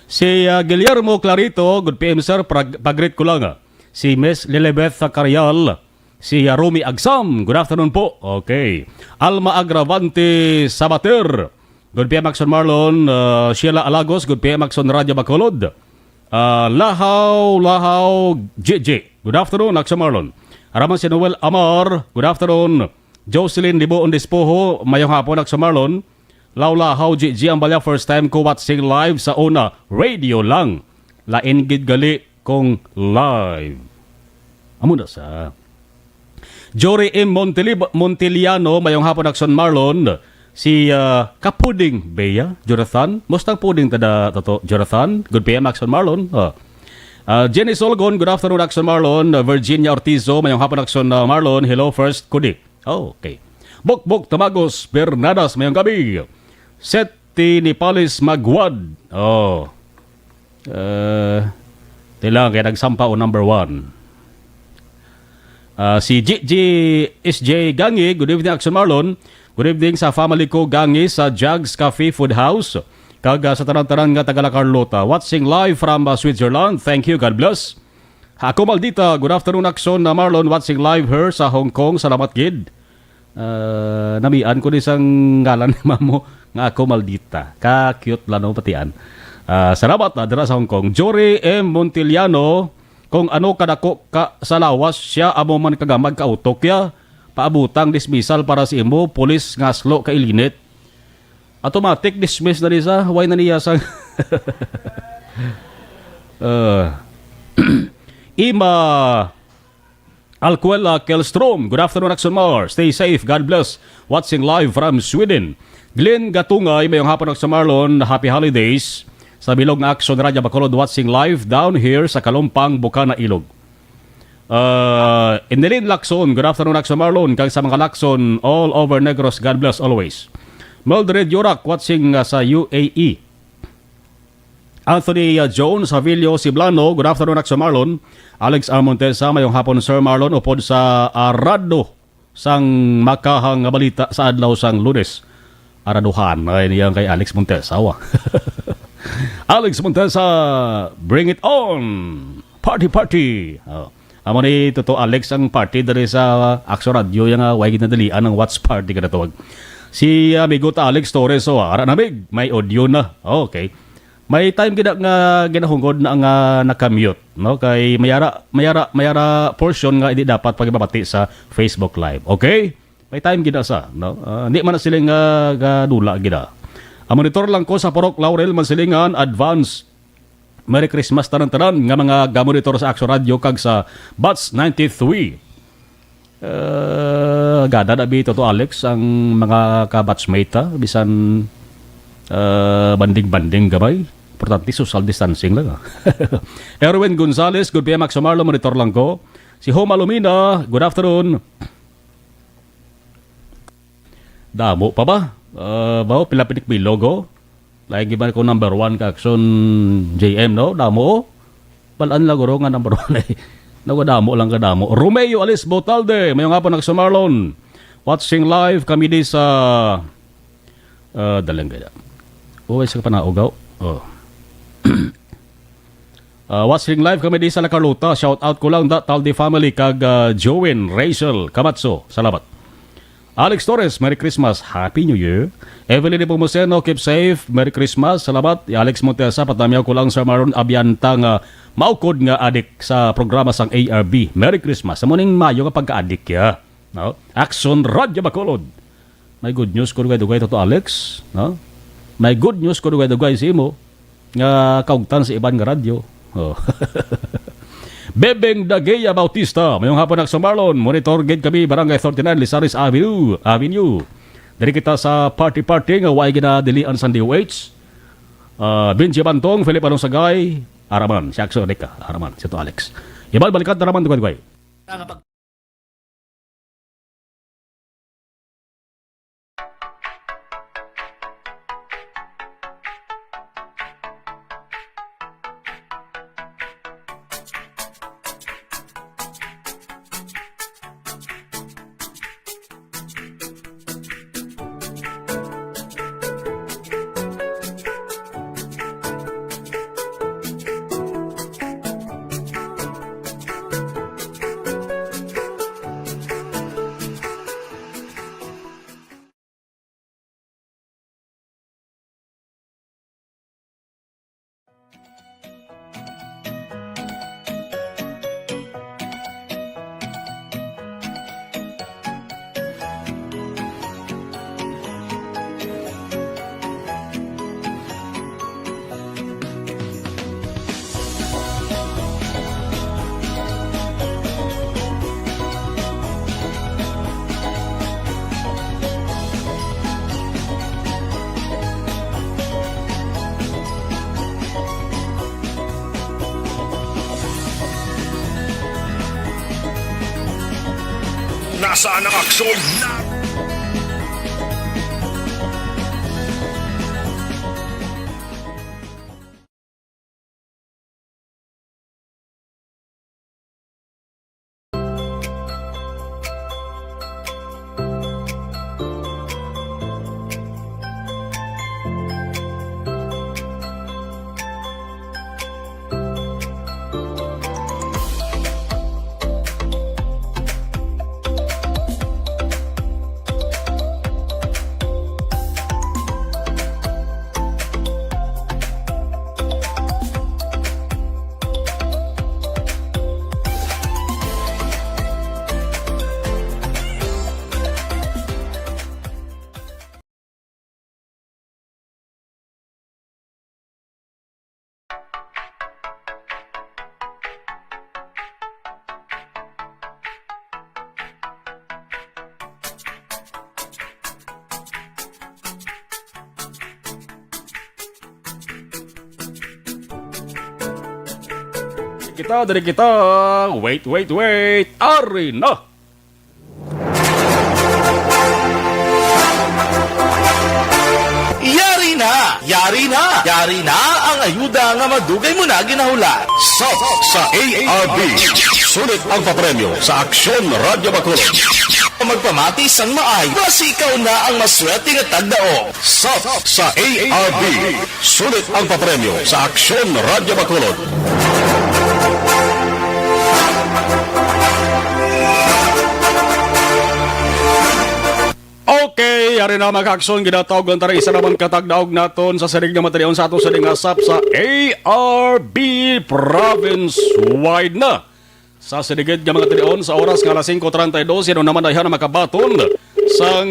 Si, ah, Guillermo Clarito, good P M, sir, pag-, pag-greet ko lang, ah. Si Miss Lilibeth Carial, si, ah, Romy Agsam, good afternoon po. Okay. Alma Agravante Sabater, good P M Aksyon Marlon, ah, Sheila Alagos, good P M Aksyon Radyo Bacolod. Ah, Lahaw, Lahaw, J J, good afternoon, Aksyon Marlon. Araman si Noel Amar, good afternoon. Jocelyn Dibuon Despojo, mayong hapon, Aksyon Marlon. Law-lahaw, G G ang balya, first time ko watching live sa una, radio lang. Lain gid gali kung live. Amo na sa Jory M Montelib-, Monteliano, mayong hapon, Aksyon Marlon. Si, ah, Kapuding Bea, Jonathan. Mustang puding tada, tato, Jonathan? Good P M, Aksyon Marlon. Ah. Ah, Jenny Solgon, good afternoon, Aksyon Marlon. Ah, Virginia Ortizo, mayong hapon, Aksyon, ah, Marlon. Hello, first, Kudi. Oh, okay. Bukbok Tamagos Bernadas, mayong gabi. Seti Nipales Magwad. Oh. Eh, tila kay nagsampa o number one. Ah, si G G S J Gangi, good evening, Aksyon Marlon. Good evening sa family ko, Gangi, sa Jags Cafe Food House. Kag, ah, sa tanan-tanan nga taga La Carlota. Watching live from, ah, Switzerland. Thank you. God bless. Ako Maldita, good afternoon, Aksyon na Marlon, watching live here sa Hong Kong. Salamat gid. Ah, namian ko ni sang ngalan ni mamo nga ako Maldita. Ka-cute lang, no, patian. Ah, salamat na dira sa Hong Kong. Jory M Montiliano, kung ano kadako ka sa lawas, siya amo man kagamag ka utok ya. Paabutang dismissal para sa imo, pulis nga aslo ka ilinit. Automatic dismiss na ni sa, why na niya sa, uh, Ima Alcuela Kelstrom. Good afternoon, Aksyon Mar. Stay safe. God bless. Watching live from Sweden. Glenn Gatungay, mayong hapon, Aksyon Marlon. Happy holidays. Sa bilog nga Aksyon Radyo Bacolod, watching live down here sa Kalumpang, Bukana, Ilog. Uh, Inilin Lacson, good afternoon, Aksyon Marlon, kag sa mga Lacson all over Negros, God bless always. Mildred Yorak, watching, uh, sa U A E. Anthony, uh, Jones Havilio Siblano, good afternoon, Aksyon Marlon. Alex R. Montesa, mayong hapon, Sir Marlon, upod sa Arado sang makahang nga balita sa adlaw sang Lunes. Araduhan ay niya kay Alex Montesa, wa. Alex Montesa, bring it on! Party, party! Oh. Amo ni Toto Alex ang party diri sa Aksyon Radyo, yang, ah, way ginadalian ang watch party ka natawag. Si amigo ta Alex Torres, oh, ara na, mig, may audio na. Okay. May time gid nga ginahungod na nga naka-mute, no? Kay mayara, mayara, mayara portion nga hindi dapat pagibabati sa Facebook Live. Okay? May time gid sa, no? Ah, di man na sila nga gadula gid, ah. Ang monitor lang ko sa Purok Laurel, Mansilingan, advance Merry Christmas tanan-tanan nga mga gamonitor sa Action Radio kag sa Batch ninety-three. Ah, gada na bi, Toto Alex, ang mga ka-batchmate, ha? Bisan, ah, banding-banding gamay. Importante, social distancing lang, ah. Erwin Gonzalez, good P M, Maxo Marlo, monitor lang ko. Si Homa Lumina, good afternoon. Damo pa ba? Ah, bawo, pila pinik bilog, oh. Lain gid man ko number one ka Action J M, no? Damo, oh. Balaan lang guro nga number one, eh. Nagadamo lang kadamo. Romeo Alice Botalde, mayong hapon, Action Marlon. Watching live kami di sa, ah, dalang gaya. Uy, sa kapanaog, oh. Oh. Ah, watching live kami di sa La Carlota. Shout out ko lang da Taldi family kag, ah, Joen, Rachel, Kamatso. Salamat. Alex Torres, Merry Christmas, Happy New Year. Evelyn Nepomuceno, keep safe, Merry Christmas. Salamat. Alex Montesa, patamyaw ko lang, Sir Marlon Abianta nga maukod nga adik sa programa sang A R B. Merry Christmas. Amo ning mayo nga pagka-adik, ya. No? Action Radyo Bacolod. May good news ko dugay-dugay, Toto Alex, no? May good news ko dugay-dugay sa imo nga kaugtan sa iban nga radyo. Oh. Bebeng Daguia Bautista, mayong hapon, Action Marlon. Monitor gid kami, Barangay thirty-nine, Lisaris Avenue, Avenue. Diri kita sa party-party nga way ginadilian sang D O H. Ah, Benji Bantong, Philip Anong Sagay, araman, si Action Rica, araman, si Toto Alex. Iban balikan, araman, dugay-dugay. Nasaan ang aksyon? Kita, diri kita. Wait, wait, wait. Ari na. Yari na! Yari na! Yari na ang ayuda nga madugay mo na ginahulat. Sap sa A R B. Sulit ang papremyo sa Aksyon Radyo Bacolod. Magpamati sang maay, basi ikaw na ang maswerte nga tagdaog. Sap sa A R B. Sulit ang papremyo sa Aksyon Radyo Bacolod. Okay, yari na, mga kaaksyon, ginatawag lang tara isa naman katagdaog naton sa siring nga matinion sa ato sa lingasap sa A R B province wide na. Sa siligid nga mga tinion sa oras nga alas singko treinta y dos, sino naman dayhan ang makabaton sang,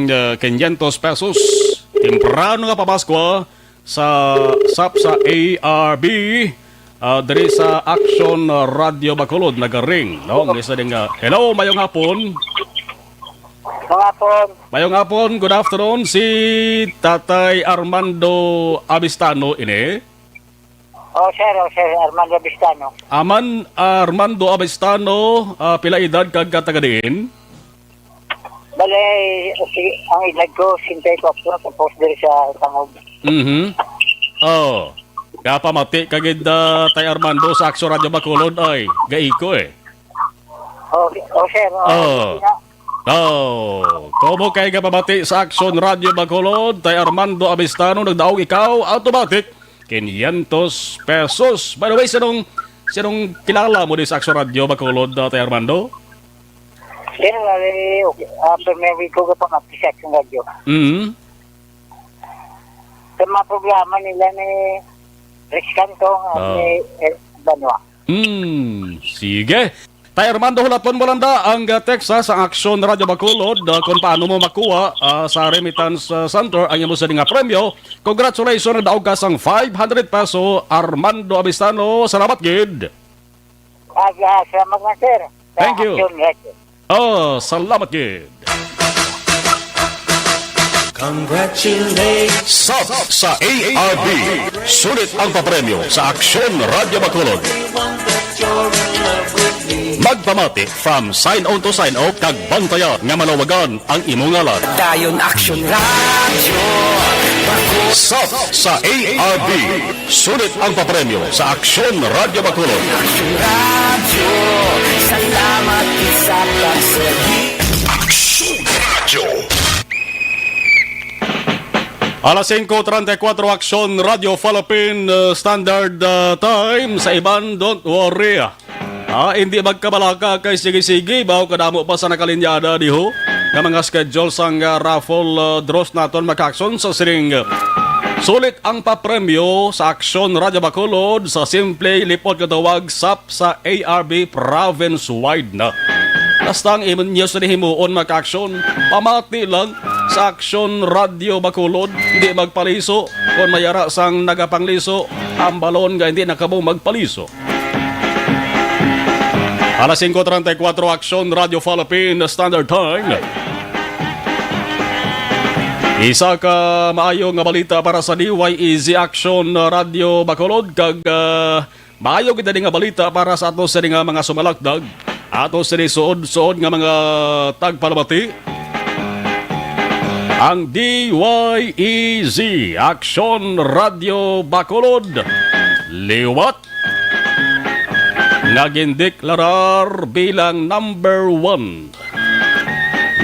ah, quinientos pesos. Temprano nga pamaskwa sa sap sa A R B, ah, diri sa Action Radio Bacolod nagaring, no? Ang isa din nga, hello, mayong hapon. Mga hapon. Mayong hapon, good afternoon. Si Tatay Armando Abistano ini. Oh, sir, oh, sir, Armando Abistano. Aman, Armando Abistano, ah, pila edad kag taga diin? Bale, si, ang edad ko, sixty-four, tapos diri sa Tangog. Mhm. Oh. Kapamati ka gid, ah, Tay Armando, sa Action Radio Bacolod, ay, gaiko eh. Oh, oh, sir, oh, Oh. sige na. Oh, komo kay kapamati sa Action Radio Bacolod, Tay Armando Abistano, nagdaog ikaw, automatic, quinientos pesos. By the way, sinong, sinong kilala mo di sa Action Radio Bacolod, ah, Tay Armando? Sir, bale, okay. Ah, pero may week ko pa nga, sa Action Radio. Mm. Sa mga programa nila ni Rich Canto, ah, Oh. ni El Banwa. Hmm, sige. Tay Armando, hulaton mo lang da ang, ah, text, ha, sa Action Radio Bacolod, ah, kung paano mo makuha, ah, sa Remittance, ah, Center ang imo sini nga premyo. Congratulations, nagdaog ka sang five hundred peso, Armando Abistano. Salamat gid. Ah, ah, salamat nga, sir. Sa Thank you. Action Radio. Oh, salamat gid. Congratulations. Sap sa A R B. Sulit ang papremyo sa Aksyon Radyo Bacolod. Magpamati from sign on to sign off kag bantayan nga malawagan ang imo ngalan. Dayon Action Radio. Sap sa A R B. Sulit ang papremyo sa Aksyon Radyo Bacolod. Action Radio, salamat sa pagserbi. Aksyon Radio. Alas singko treinta y cuatro, Aksyon Radio Philippine, uh, Standard, uh, Time. Sa iban, don't worry. Ah, hindi magkabalaka kay sige-sige, bawo kadamo pa sa nakalinyada diho nga mga schedule sang, ah, raffle, ah, draws naton, mga ka-aksyon, sa sining, ah, sulit ang papremyo sa Aksyon Radyo Bacolod sa simple lipot nga tawag, sap sa A R B province-wide na. Basta ang imo niyo sa himuon, mga ka-aksyon, pamati lang sa Aksyon Radyo Bacolod, hindi magpaliso. Kung may ara sang nagapangliso, hambalon nga hindi na kamo magpaliso. Alas singko treinta y cuatro, Aksyon Radio Philippine Standard Time. Isa ka maayo nga balita para sa D Y E Z Aksyon Radio Bacolod, kag, ah, maayo gid ini nga balita para sa ato sini nga mga sumalakdag, ato sini suod-suod nga mga tagpalamati. Ang D Y E Z Aksyon Radio Bacolod, liwat nga gindeklarar bilang number one.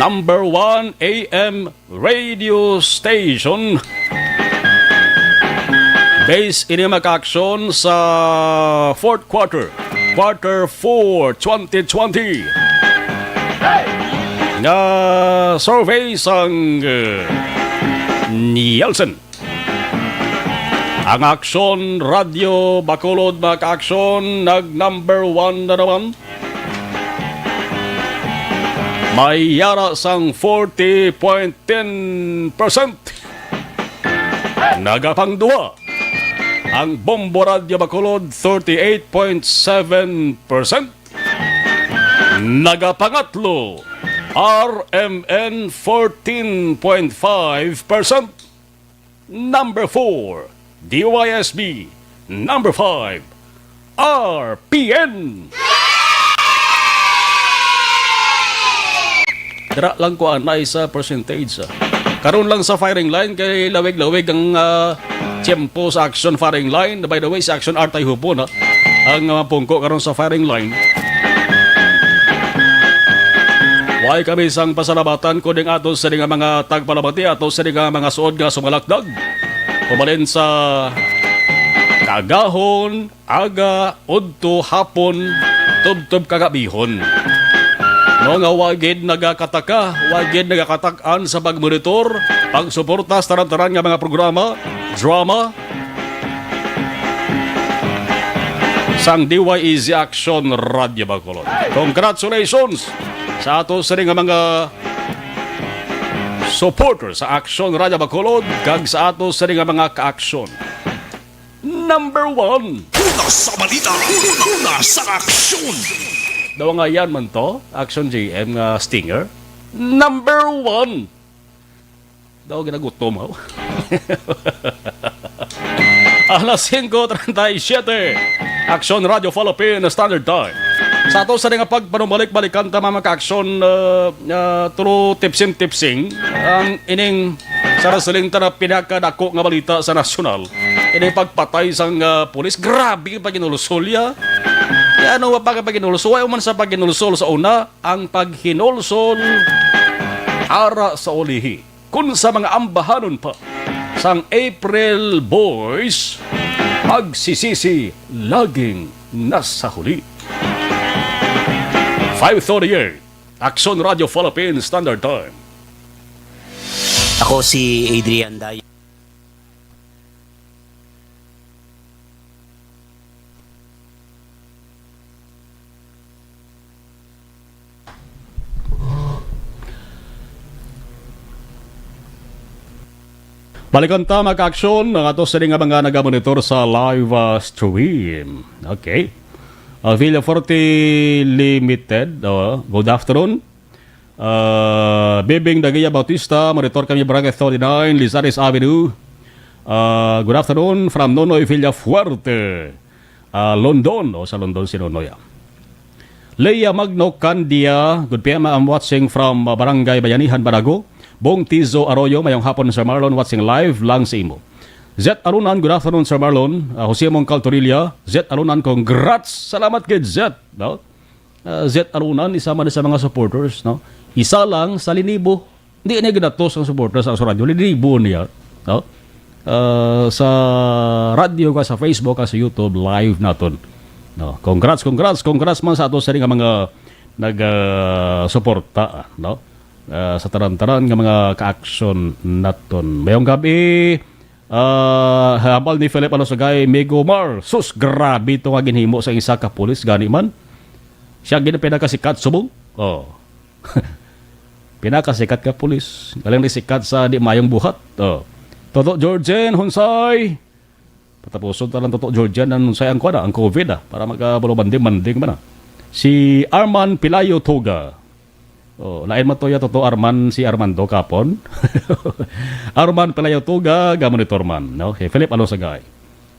Number one A M radio station. Base ini, mga ka-aksyon, sa fourth quarter, quarter four, twenty twenty, nga survey sang, uh, Nielsen. Ang Aksyon Radio Bacolod, mga ka-aksyon, nag number one na naman. May yara sang forty point ten percent. Nagapangduha ang Bombo Radio Bacolod, thirty-eight point seven percent. Nagapangatlo, R M N, fourteen point five percent. Number four, D Y S B. Number five, R P N. Dira lang ko anay sa percentage, ah. Karon lang sa firing line, kay lawig-lawig ang, ah, tiyempo sa Action Firing Line. By the way, si Action Artay Hupon, ha, ang, ah, pungko karon sa firing line. Way kami sang pasalamatan, kundi ang ato sini nga mga tagpalamati, ato sini nga mga suod nga sumalakdag. Pumalin sa kaagahon, aga, udto, hapon, tubtob kagabihon. No, nga wa gid nagakataka, wa gid nagakatak-an sa pagmonitor, pagsuporta sa tanan-tanan nga mga programa, drama, sang D Y E Z Action Radio Bacolod. Congratulations sa ato sini nga mga supporter sa Aksyon Radyo Bacolod kag sa ato sa nga mga ka-aksyon. Number one. Una sa balita, una sa aksyon. Daw nga yan man to, Aksyon J M nga stinger. Number one. Daw ginagutom, haw. Alas singko treinta y siete. Aksyon Radyo Philippine Standard Time. Sa ato sa nga pagpanumbalik-balikan ta, mga ka-aksyon, uh, uh, through tipsing-tipsing, ang ining sa wrestling ta na pinakadako nga balita sa nasyonal. Ining pagpatay sang, uh, pulis. Grabe ang paghinulsol ya. Kaya ano pa ka paghinulsol? Ayaw man sa paghinulsol sa una, ang paghinulsol ara sa ulihi. Kun sa mga ambahanon pa sang April Boys, pagsisisi laging nasa huli. Five thirty-eight, Aksyon Radyo Philippine Standard Time. Ako si Adrian Dayo. Balikan ta, mga ka-aksyon, ang ato sini nga mga nagamonitor sa live, ah, stream. Okay. Ah, Villaforte Limited, oh, good afternoon. Ah, Bebing Dagia Bautista, monitor kami, Barangay thirty-nine, Lizares Avenue. Ah, good afternoon from Nonoy Villafuerte. Ah, London, o sa London si Nonoy, ah. Leia Magno Candia, good P M, I'm watching from, ah, Barangay Bayanihan, Barago. Bong Tizo Arroyo, mayong hapon, Sir Marlon, watching live lang sa imo. Zet Arunan, good afternoon, Sir Marlon. Ah, Jose Mongcal Torilla, Zet Arunan, congrats. Salamat kay Zet, no? Ah, Zet Arunan, isa man sa mga supporters, no? Isa lang sa linibo. Di niya ginatos ang supporters sa radyo. Linibo niya, no? Ah, sa radyo ka, sa Facebook ka, sa YouTube, live naton. No? Congrats, congrats, congrats man sa ato sa nga mga nag, ah, suporta, no? Ah, sa tanan-tanan nga mga ka-aksyon naton. Mayong gabi, ah, hambal ni Philip Alosagay, Migo Mar. Sus, grabe to nga ginhimo sa isa ka pulis, gani man. Siya gid ang pinakasikat subong. Oh. Pinakasikat ka pulis. Galing ni sikat sa di mayong buhat. Oh. Toto Georgian, Hunsay. Patapuson ta lang, Toto Georgian, ang Hunsay ang kuwan, ah, ang COVID, ah, para magkabalo banding-banding man, ah. Si Arman Pilayo Toga. Oh, lain man to ya, Toto Arman, si Armando Capon. Arman Pilayo Toga, gamonitor man, no? Si Philip Alosagay.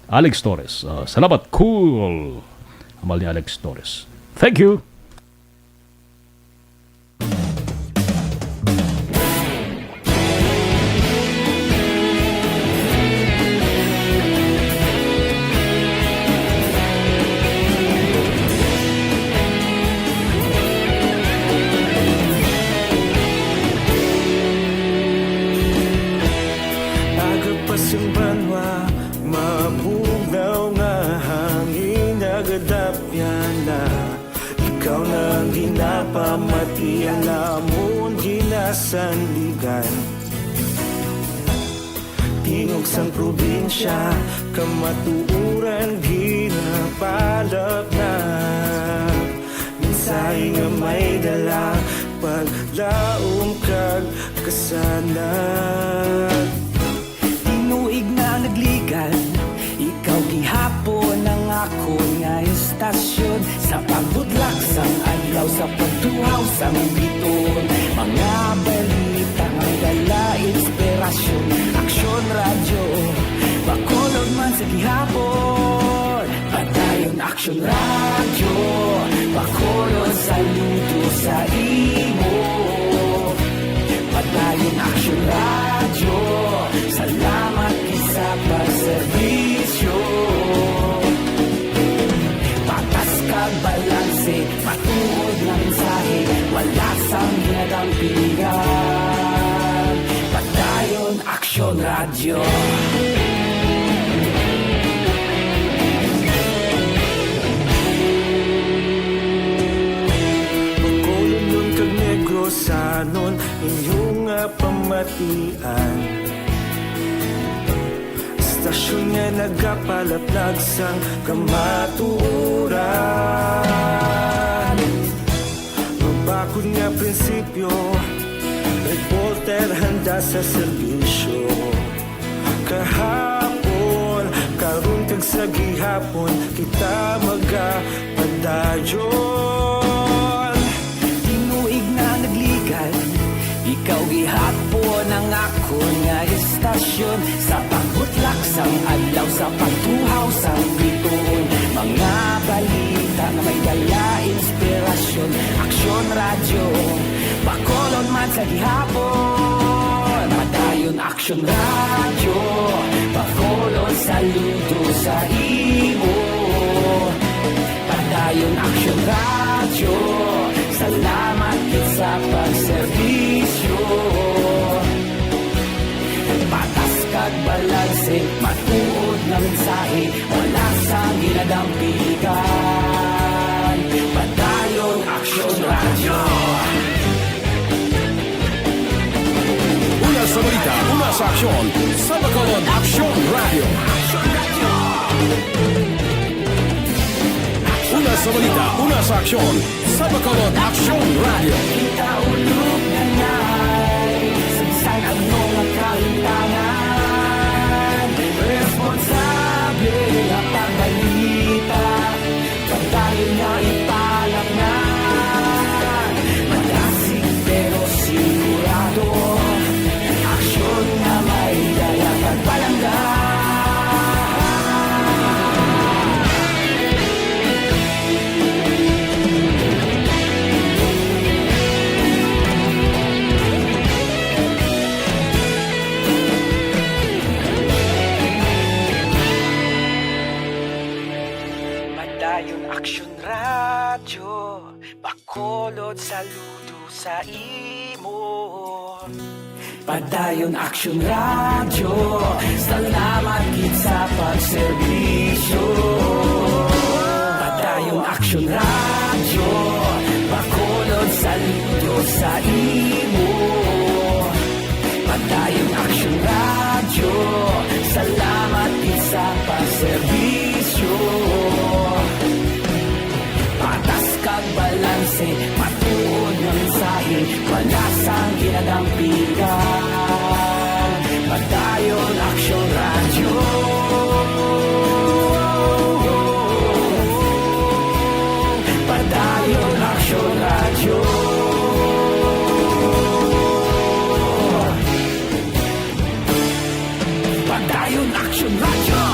Alex Torres. Oh, salamat, cool. Hambal ni Alex Torres. Thank you. Aga pa sing banwa, mabugnaw nga hangin, nagadapyan na. Ikaw na ang ginapamati, ang amon ginasandigan. Tingog sang probinsya, kamatuoran ginapalapnap. Mensahe nga may dala, paglaom kag kasanag. Tinuig na nagligan, ikaw gihapon ang akon nga istasyon. Sa pagbudlak sang adlaw, sa pagtuhaw sang biton, mga balita nga dala inspirasyon. Aksyon Radyo, Bacolod man sa gihapon. Padayon Aksyon Radyo, Bacolod, saludo sa imo. Padayon Aksyon Radyo, salamat gid sa pagserbisyo. Patas kag balanse, matuod nga mensahe, wala sang ginadampigan. Padayon Aksyon Radyo. Bacolodnon kag Negrosanon, inyo nga pamatian. Istasyon nga nagapalaplag sang kamatuoran. Mabakod nga prinsipyo, Walter handa sa serbisyo. Kahapon, karon kag sa gihapon, kita magapadayon. Tinuig na nagligad, ikaw gihapon ang akon nga istasyon. Sa pagbutlak sang adlaw, sa pagtuhaw sang bituon, mga balita nga may dala inspirasyon. Aksyon Radyo, Bacolod man sa gihapon. Padayon Aksyon Radyo, Bacolod saludo sa imo. Padayon Aksyon Radyo, salamat gid sa pagserbisyo. Patas kag balanse, matuod nga mensahe, wala sang ginadampigan. Padayon Aksyon Radyo. Una sa balita, una sa aksyon, sa Bacolod Aksyon Radyo. Una sa balita, una sa aksyon, sa Bacolod Aksyon Radyo. Kita ulog na ngay, saysay ang mga kalimtangan. Responsable nga pagbalita, pagdayon nga ipalapnan. Malasig pero sigurado, aksyon nga may dala kag palangga. Padayon Aksyon Radyo, Bacolod saludo sa imo. Padayon Aksyon Radyo, salamat gid sa pagserbisyo. Padayon Aksyon Radyo, Bacolod saludo sa imo. Padayon Aksyon Radyo, salamat gid sa pagserbisyo. Patas kag balanse, matuod nga mensahe, wala sang ginadampigan. Padayon Aksyon Radyo. Padayon Aksyon Radyo. Padayon Aksyon Radyo.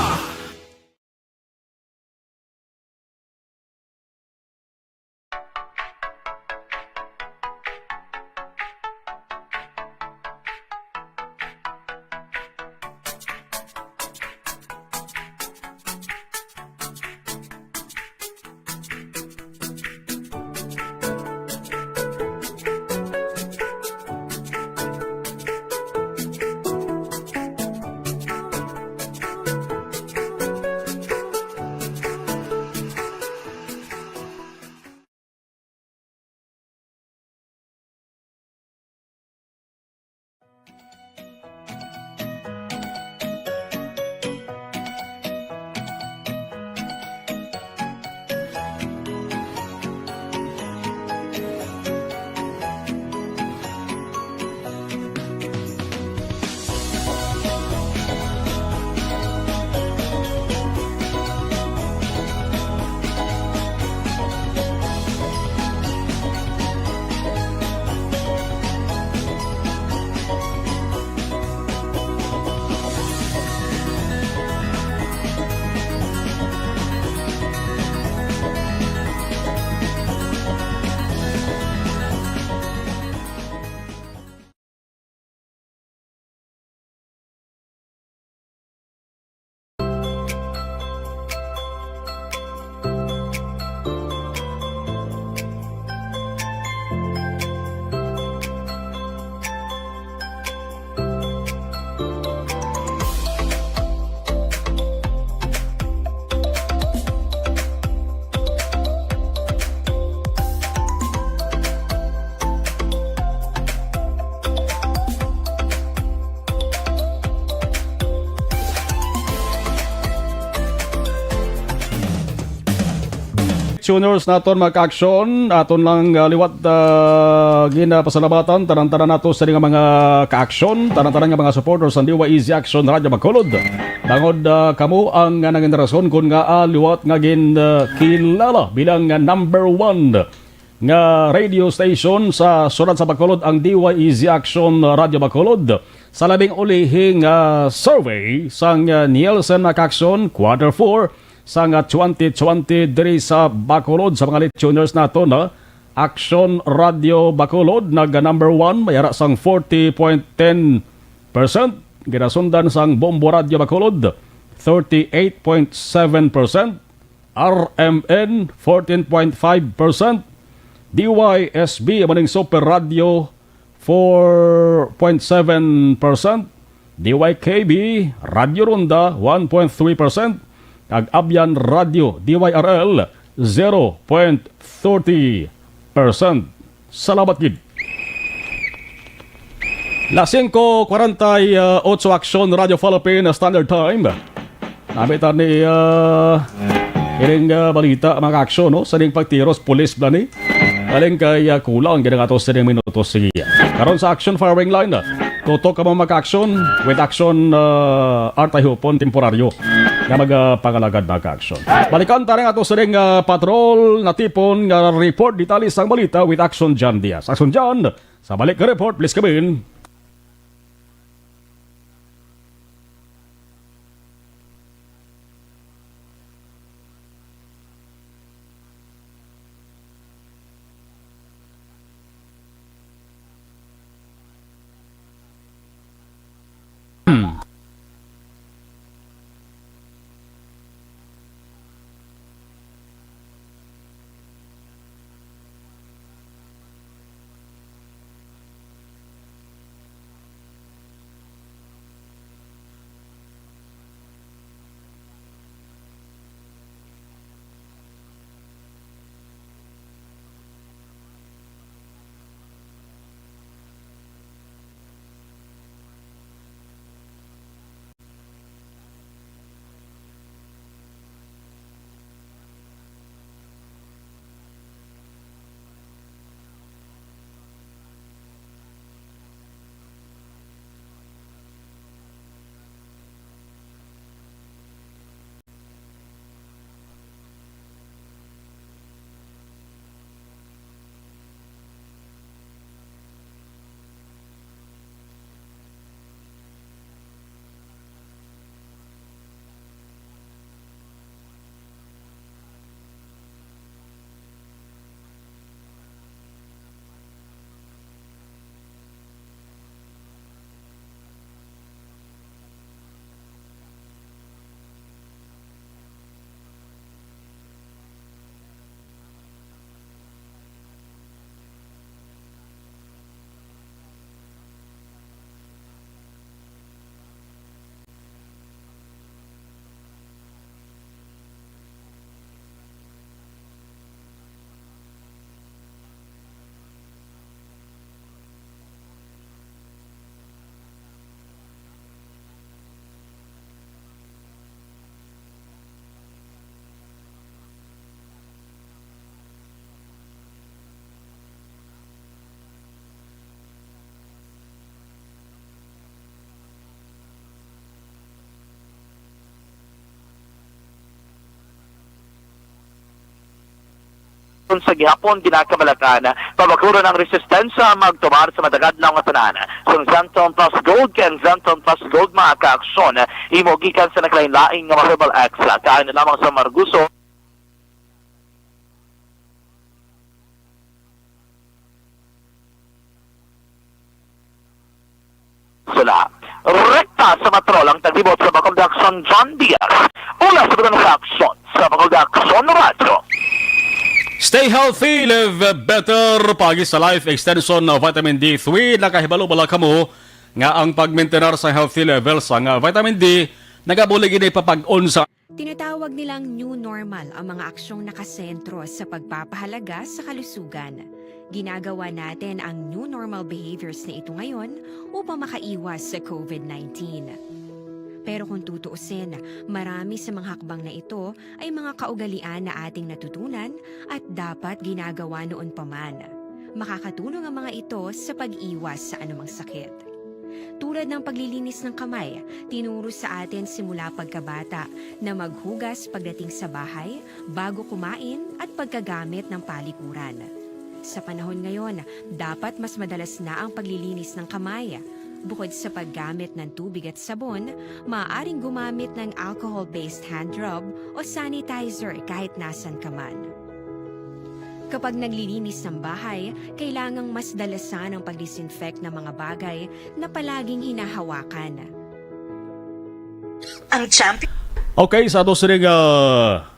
tuners naton, mga ka-aksyon, aton lang, ah, liwat, ah, ginapasalamatan tanan-tanan nato sa nga mga ka-aksyon, tanan-tanan nga mga supporters sang D Y E Z Action Radio Bacolod. Tangod, ah, kamo ang, ah, nangin rason kon ngaa liwat nga gin, ah, kilala bilang, ah, number one nga radio station sa siyudad sa Bacolod, ang D Y E Z Action Radio Bacolod. Sa labing ulihing, ah, survey sang, ah, Nielsen, mga ka-aksyon, quarter four sang, ah, twenty twenty diri sa Bacolod, sa mga listeners nato, no? Action Radio Bacolod nag number one, may ara sang forty point ten percent. Ginasundan sang Bombo Radio Bacolod, thirty-eight point seven percent. R M N, fourteen point five percent, D Y S B, amo ning Super Radio, four point seven percent, D Y K B, Radio Ronda, one point three percent, kag Abyan Radio, D Y R L, zero point thirty percent. Salamat gid. Las singko kwarenta y otso, Aksyon Radio Philippine Standard Time. Nami ta ni, ah, ining, ah, balita, mga ka-aksyon, no? Sa ning pagtiros, pulis bala ni. Galing kay, ah, kulang gid ang ato sa ning minuto. Sige. Karon sa Action Firing Line, ah, tutok ka, mga ka-aksyon, with Action, ah, Artay Hupon, temporaryo nga magapangalagad, mga ka-aksyon. Balikan ta rin ato sa ning, ah, patrol natipon nga report, detalye sang balita with Action John Diaz. Action John, sa balik nga report, please come in. Sa gihapon, ginakabalakan, pabakuron ang resistensya magtumar sa madagadlaw nga tanan. Sa Xanthone Plus Gold, kay ang Xanthone Plus Gold, mga kaaksyon, imo gikan sa naglain-lain nga mga herbal extract, kain na lamang sa Marguso. Sila. Rekta sa patrol ang taglibot sa Bacolod Aksyon, John Diaz. Una sa Bacolod Aksyon, sa Bacolod Aksyon Radyo. Stay healthy, live better. Paagi sa Life Extension na Vitamin D three, nakahibalo bala kamo nga ang pagmintenar sa healthy level sang vitamin D nagabulig ini papag-on sa Tinatawag nilang new normal ang mga aksyong nakasentro sa pagpapahalaga sa kalusugan. Ginagawa natin ang new normal behaviors na ito ngayon upang makaiwas sa COVID nineteen. Pero kung tutuusin, marami sa mga hakbang na ito ay mga kaugalian na ating natutunan at dapat ginagawa noon pa man. Makakatulong ang mga ito sa pag-iwas sa anumang sakit. Tulad ng paglilinis ng kamay, tinuro sa atin simula pagkabata na maghugas pagdating sa bahay, bago kumain, at pagkagamit ng palikuran. Sa panahon ngayon, dapat mas madalas na ang paglilinis ng kamay. Bukod sa paggamit ng tubig at sabon, maaaring gumamit ng alcohol-based hand rub o sanitizer kahit nasan ka man. Kapag naglilinis ng bahay, kailangang mas dalasan ang pag-disinfect ng mga bagay na palaging hinahawakan. Ang champion. Okay, sa ato sining ah,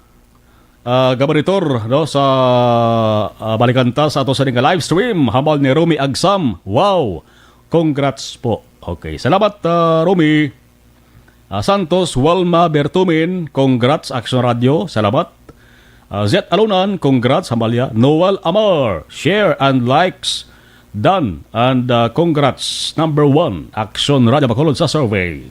ah, gabaritor, no, sa ah, balikan ta sa ato sining live stream, hambal ni Romy Agsam. Wow! Congrats po. Okay, salamat, ah, Romy. Ah, Santos Walma Bertumin, congrats, Action Radio. Salamat. Ah, Zet Alunan, congrats, hambalya. Noel Amar, share and likes done. And ah, congrats, number one, Action Radio Bacolod sa survey.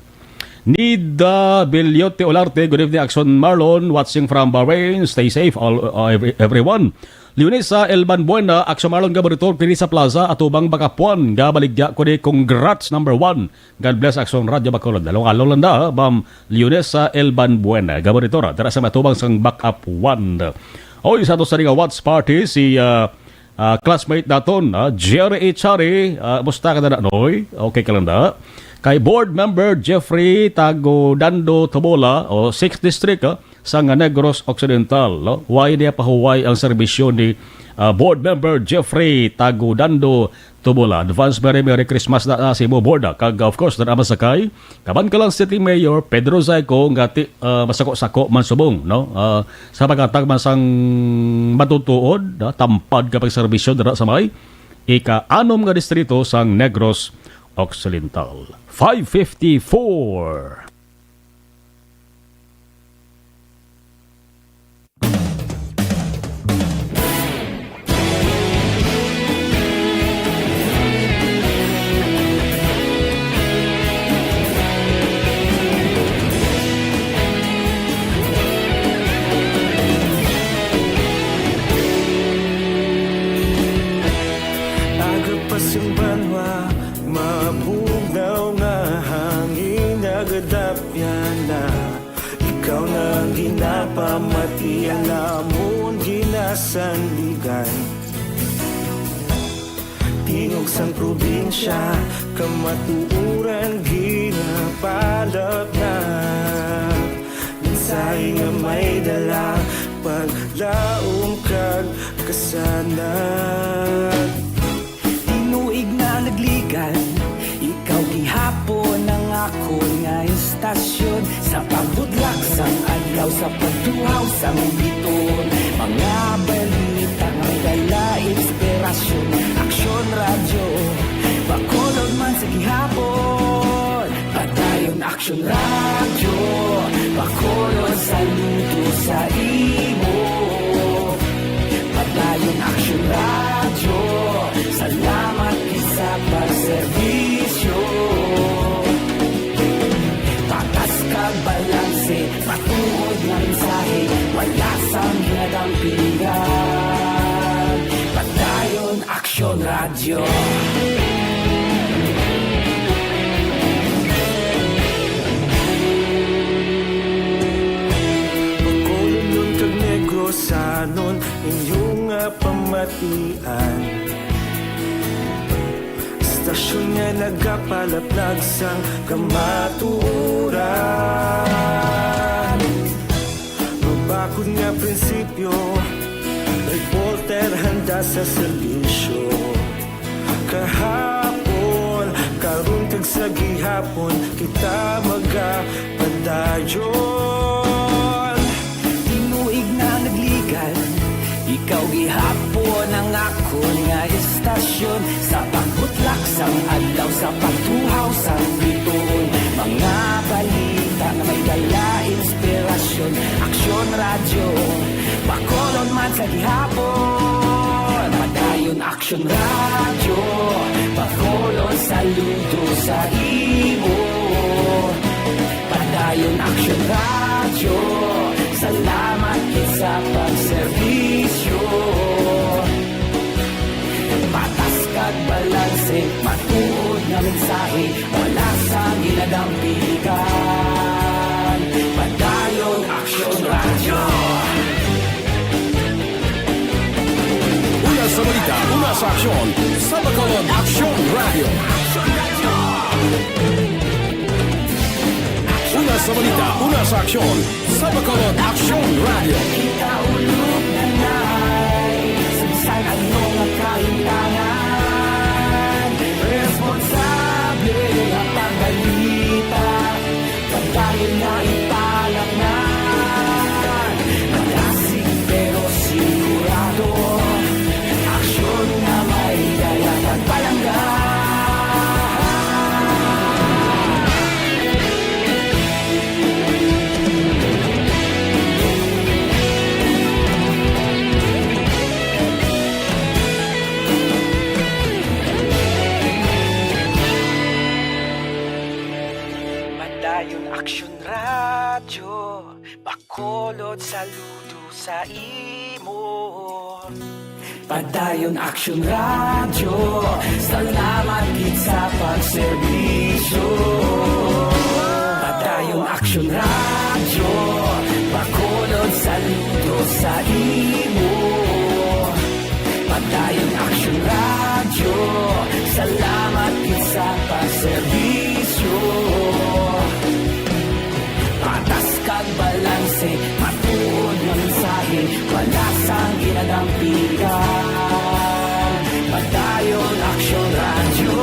Nida Bilyote Olarte, good evening, Action Marlon, watching from Bahrain. Stay safe, all, uh, every- everyone. Leonesa Elban Buena, Action Marlon, gabaritor diri sa plaza, atubang bakapuan, gabaligya ko ni, congrats, number one. God bless, Action Radio Bacolod. Along-along lang da, Ma'am Leonesa Elban Buena, gabaritor, dira sa matubang sang bakapuan. Oy, sa ato sa nga watch party, si ah, ah, classmate naton, ah, Jerry Ichari, ah, musta ka na, Noy? Okay ka lang da? Kay Board Member Jeffrey Tagodando Tobola, o sixth District, ah, sang Negros Occidental, no? Way niya pahuway ang serbisyo ni ah, Board Member Jeffrey Tagodando Tubola. Advance Merry Merry Christmas na, na sa imo, Board, ah. Kag, of course, na naman sa kay Kabankalan City Mayor Pedro Zayco nga ti, ah, masako-sako man subong, no? Ah, sa paghatag man sang matutuod, ah, tampad ka pagserbisyo dira sa may ika-anom nga distrito sang Negros Occidental. Five fifty-four. Agapas ang banwa, mabugnaw nga hangin, nagadapyan na. Ikaw na ang ginapamati, ang amon ginasandigan. Tingog sang probinsya, kamatuoran ginapalapnap. Mensahe nga may dala, paglaom kag kasanag. Tinuig na nagligan, ikaw gihapon ang akon nga istasyon. Sa pagbudlak sang adlaw, sa pagtuhaw sang biton, mga balita nga may dala inspirasyon. Aksyon Radyo Bacolod man sa gihapon. Padayon Aksyon Radyo Bacolod, saludo sa imo. Padayon Aksyon Radyo, salamat gid sa pagserbisyo. Patas kag balanse, matuod nga mensahe, wala sang ginadampingan. Padayon Aksyon Radyo. Bacolodnon kag Negrosanon, inyo nga pamatian. Istasyon nga nagapalaplag sang kamatuoran. Mabakod nga prinsipyo, reporter handa sa serbisyo. Kahapon, karon kag sa gihapon, kita magapadayon. Tinuig na nagligan, ikaw gihapon ang akon nga istasyon. Sa pagbutlak sang adlaw, sa pagtuhaw sang bituon, mga balita nga may dala inspirasyon. Aksyon Radyo Bacolod man sa gihapon. Padayon Aksyon Radyo Bacolod, saludo sa imo. Ayon Aksyon Radyo, salamat gid sa pagserbisyo. Patas kag balanse, matuod nga mensahe, wala sang ginadampigan. Padayon Aksyon Radyo. Una sa balita, una sa aksyon, sa Bacolod Aksyon Radyo. Una sa balita, una sa aksyon, sa Bacolod Aksyon Radyo. Kita ulog na nai, sa bisan ano nga kahintangan, responsable nga pagbalita, pagdayon nga ipalatnan. Madasig pero sigurado, aksyon nga may dala kag palangga. Padayon Aksyon Radyo, Bacolod, saludo sa imo. Padayon Aksyon Radyo, salamat gid sa pagserbisyo. Padayon Aksyon Radyo, Bacolod, saludo sa imo. Padayon Aksyon Radyo, salamat gid sa pagserbisyo. Patas kag balanse, matuod nga mensahe, wala sang ginadampigan. Padayon Aksyon Radyo.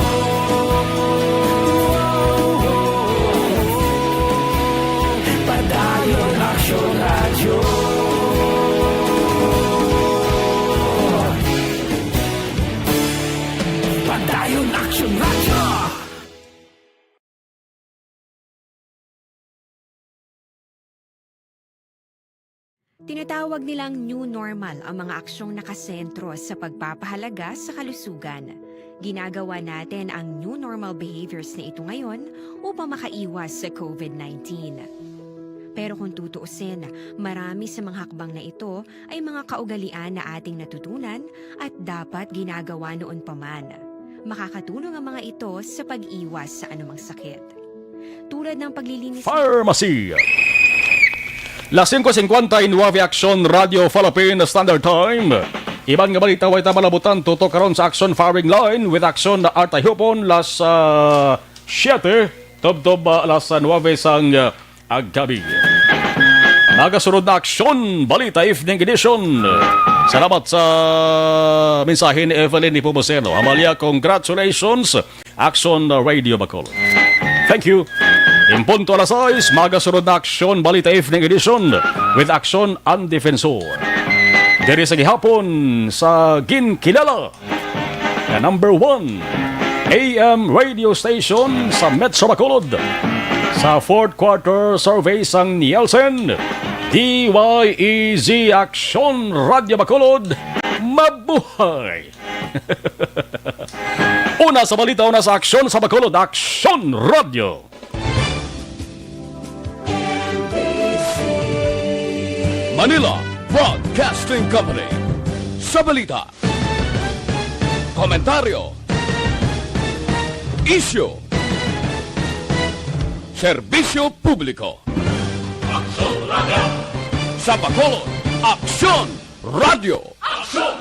Padayon Aksyon Radyo. Padayon Aksyon Radyo. Tinatawag nilang new normal ang mga aksyong nakasentro sa pagpapahalaga sa kalusugan. Ginagawa natin ang new normal behaviors na ito ngayon upang makaiwas sa covid nineteen. Pero kung tutuusin, marami sa mga hakbang na ito ay mga kaugalian na ating natutunan at dapat ginagawa noon pa man. Makakatulong ang mga ito sa pag-iwas sa anumang sakit. Tulad ng paglilinis ng Pharmacy. Las singko singkwenta y nuebe, Aksyon Radyo Philippine Standard Time. Iban nga balita way ta malabutan, tutok karon sa Aksyon Firing Line with Aksyon Artayupon, las, ah, siyete, tubtob, ah, las nuebe sang, ah, aggabi. Nagasunod na Aksyon Balita Evening Edition. Salamat sa mensahe ni Evelyn Nepomuceno. Amalia, congratulations. Aksyon Radio Bacolod. Thank you. In punto alas sais, magasunod na Aksyon Balita Evening Edition with Aksyon Ang Defensor. Diri sa gihapon sa ginkilala nga number one A M radio station sa Metro Bacolod. Sa fourth quarter survey sang Nielsen, D Y E Z Aksyon Radio Bacolod, mabuhay! Una sa balita, una sa aksyon sa Bacolod, Aksyon Radyo. Manila Broadcasting Company. Sa balita, komentaryo, isyu, serbisyo publiko. Aksyon Radyo. Sa Bacolod, Aksyon Radyo. Aksyon!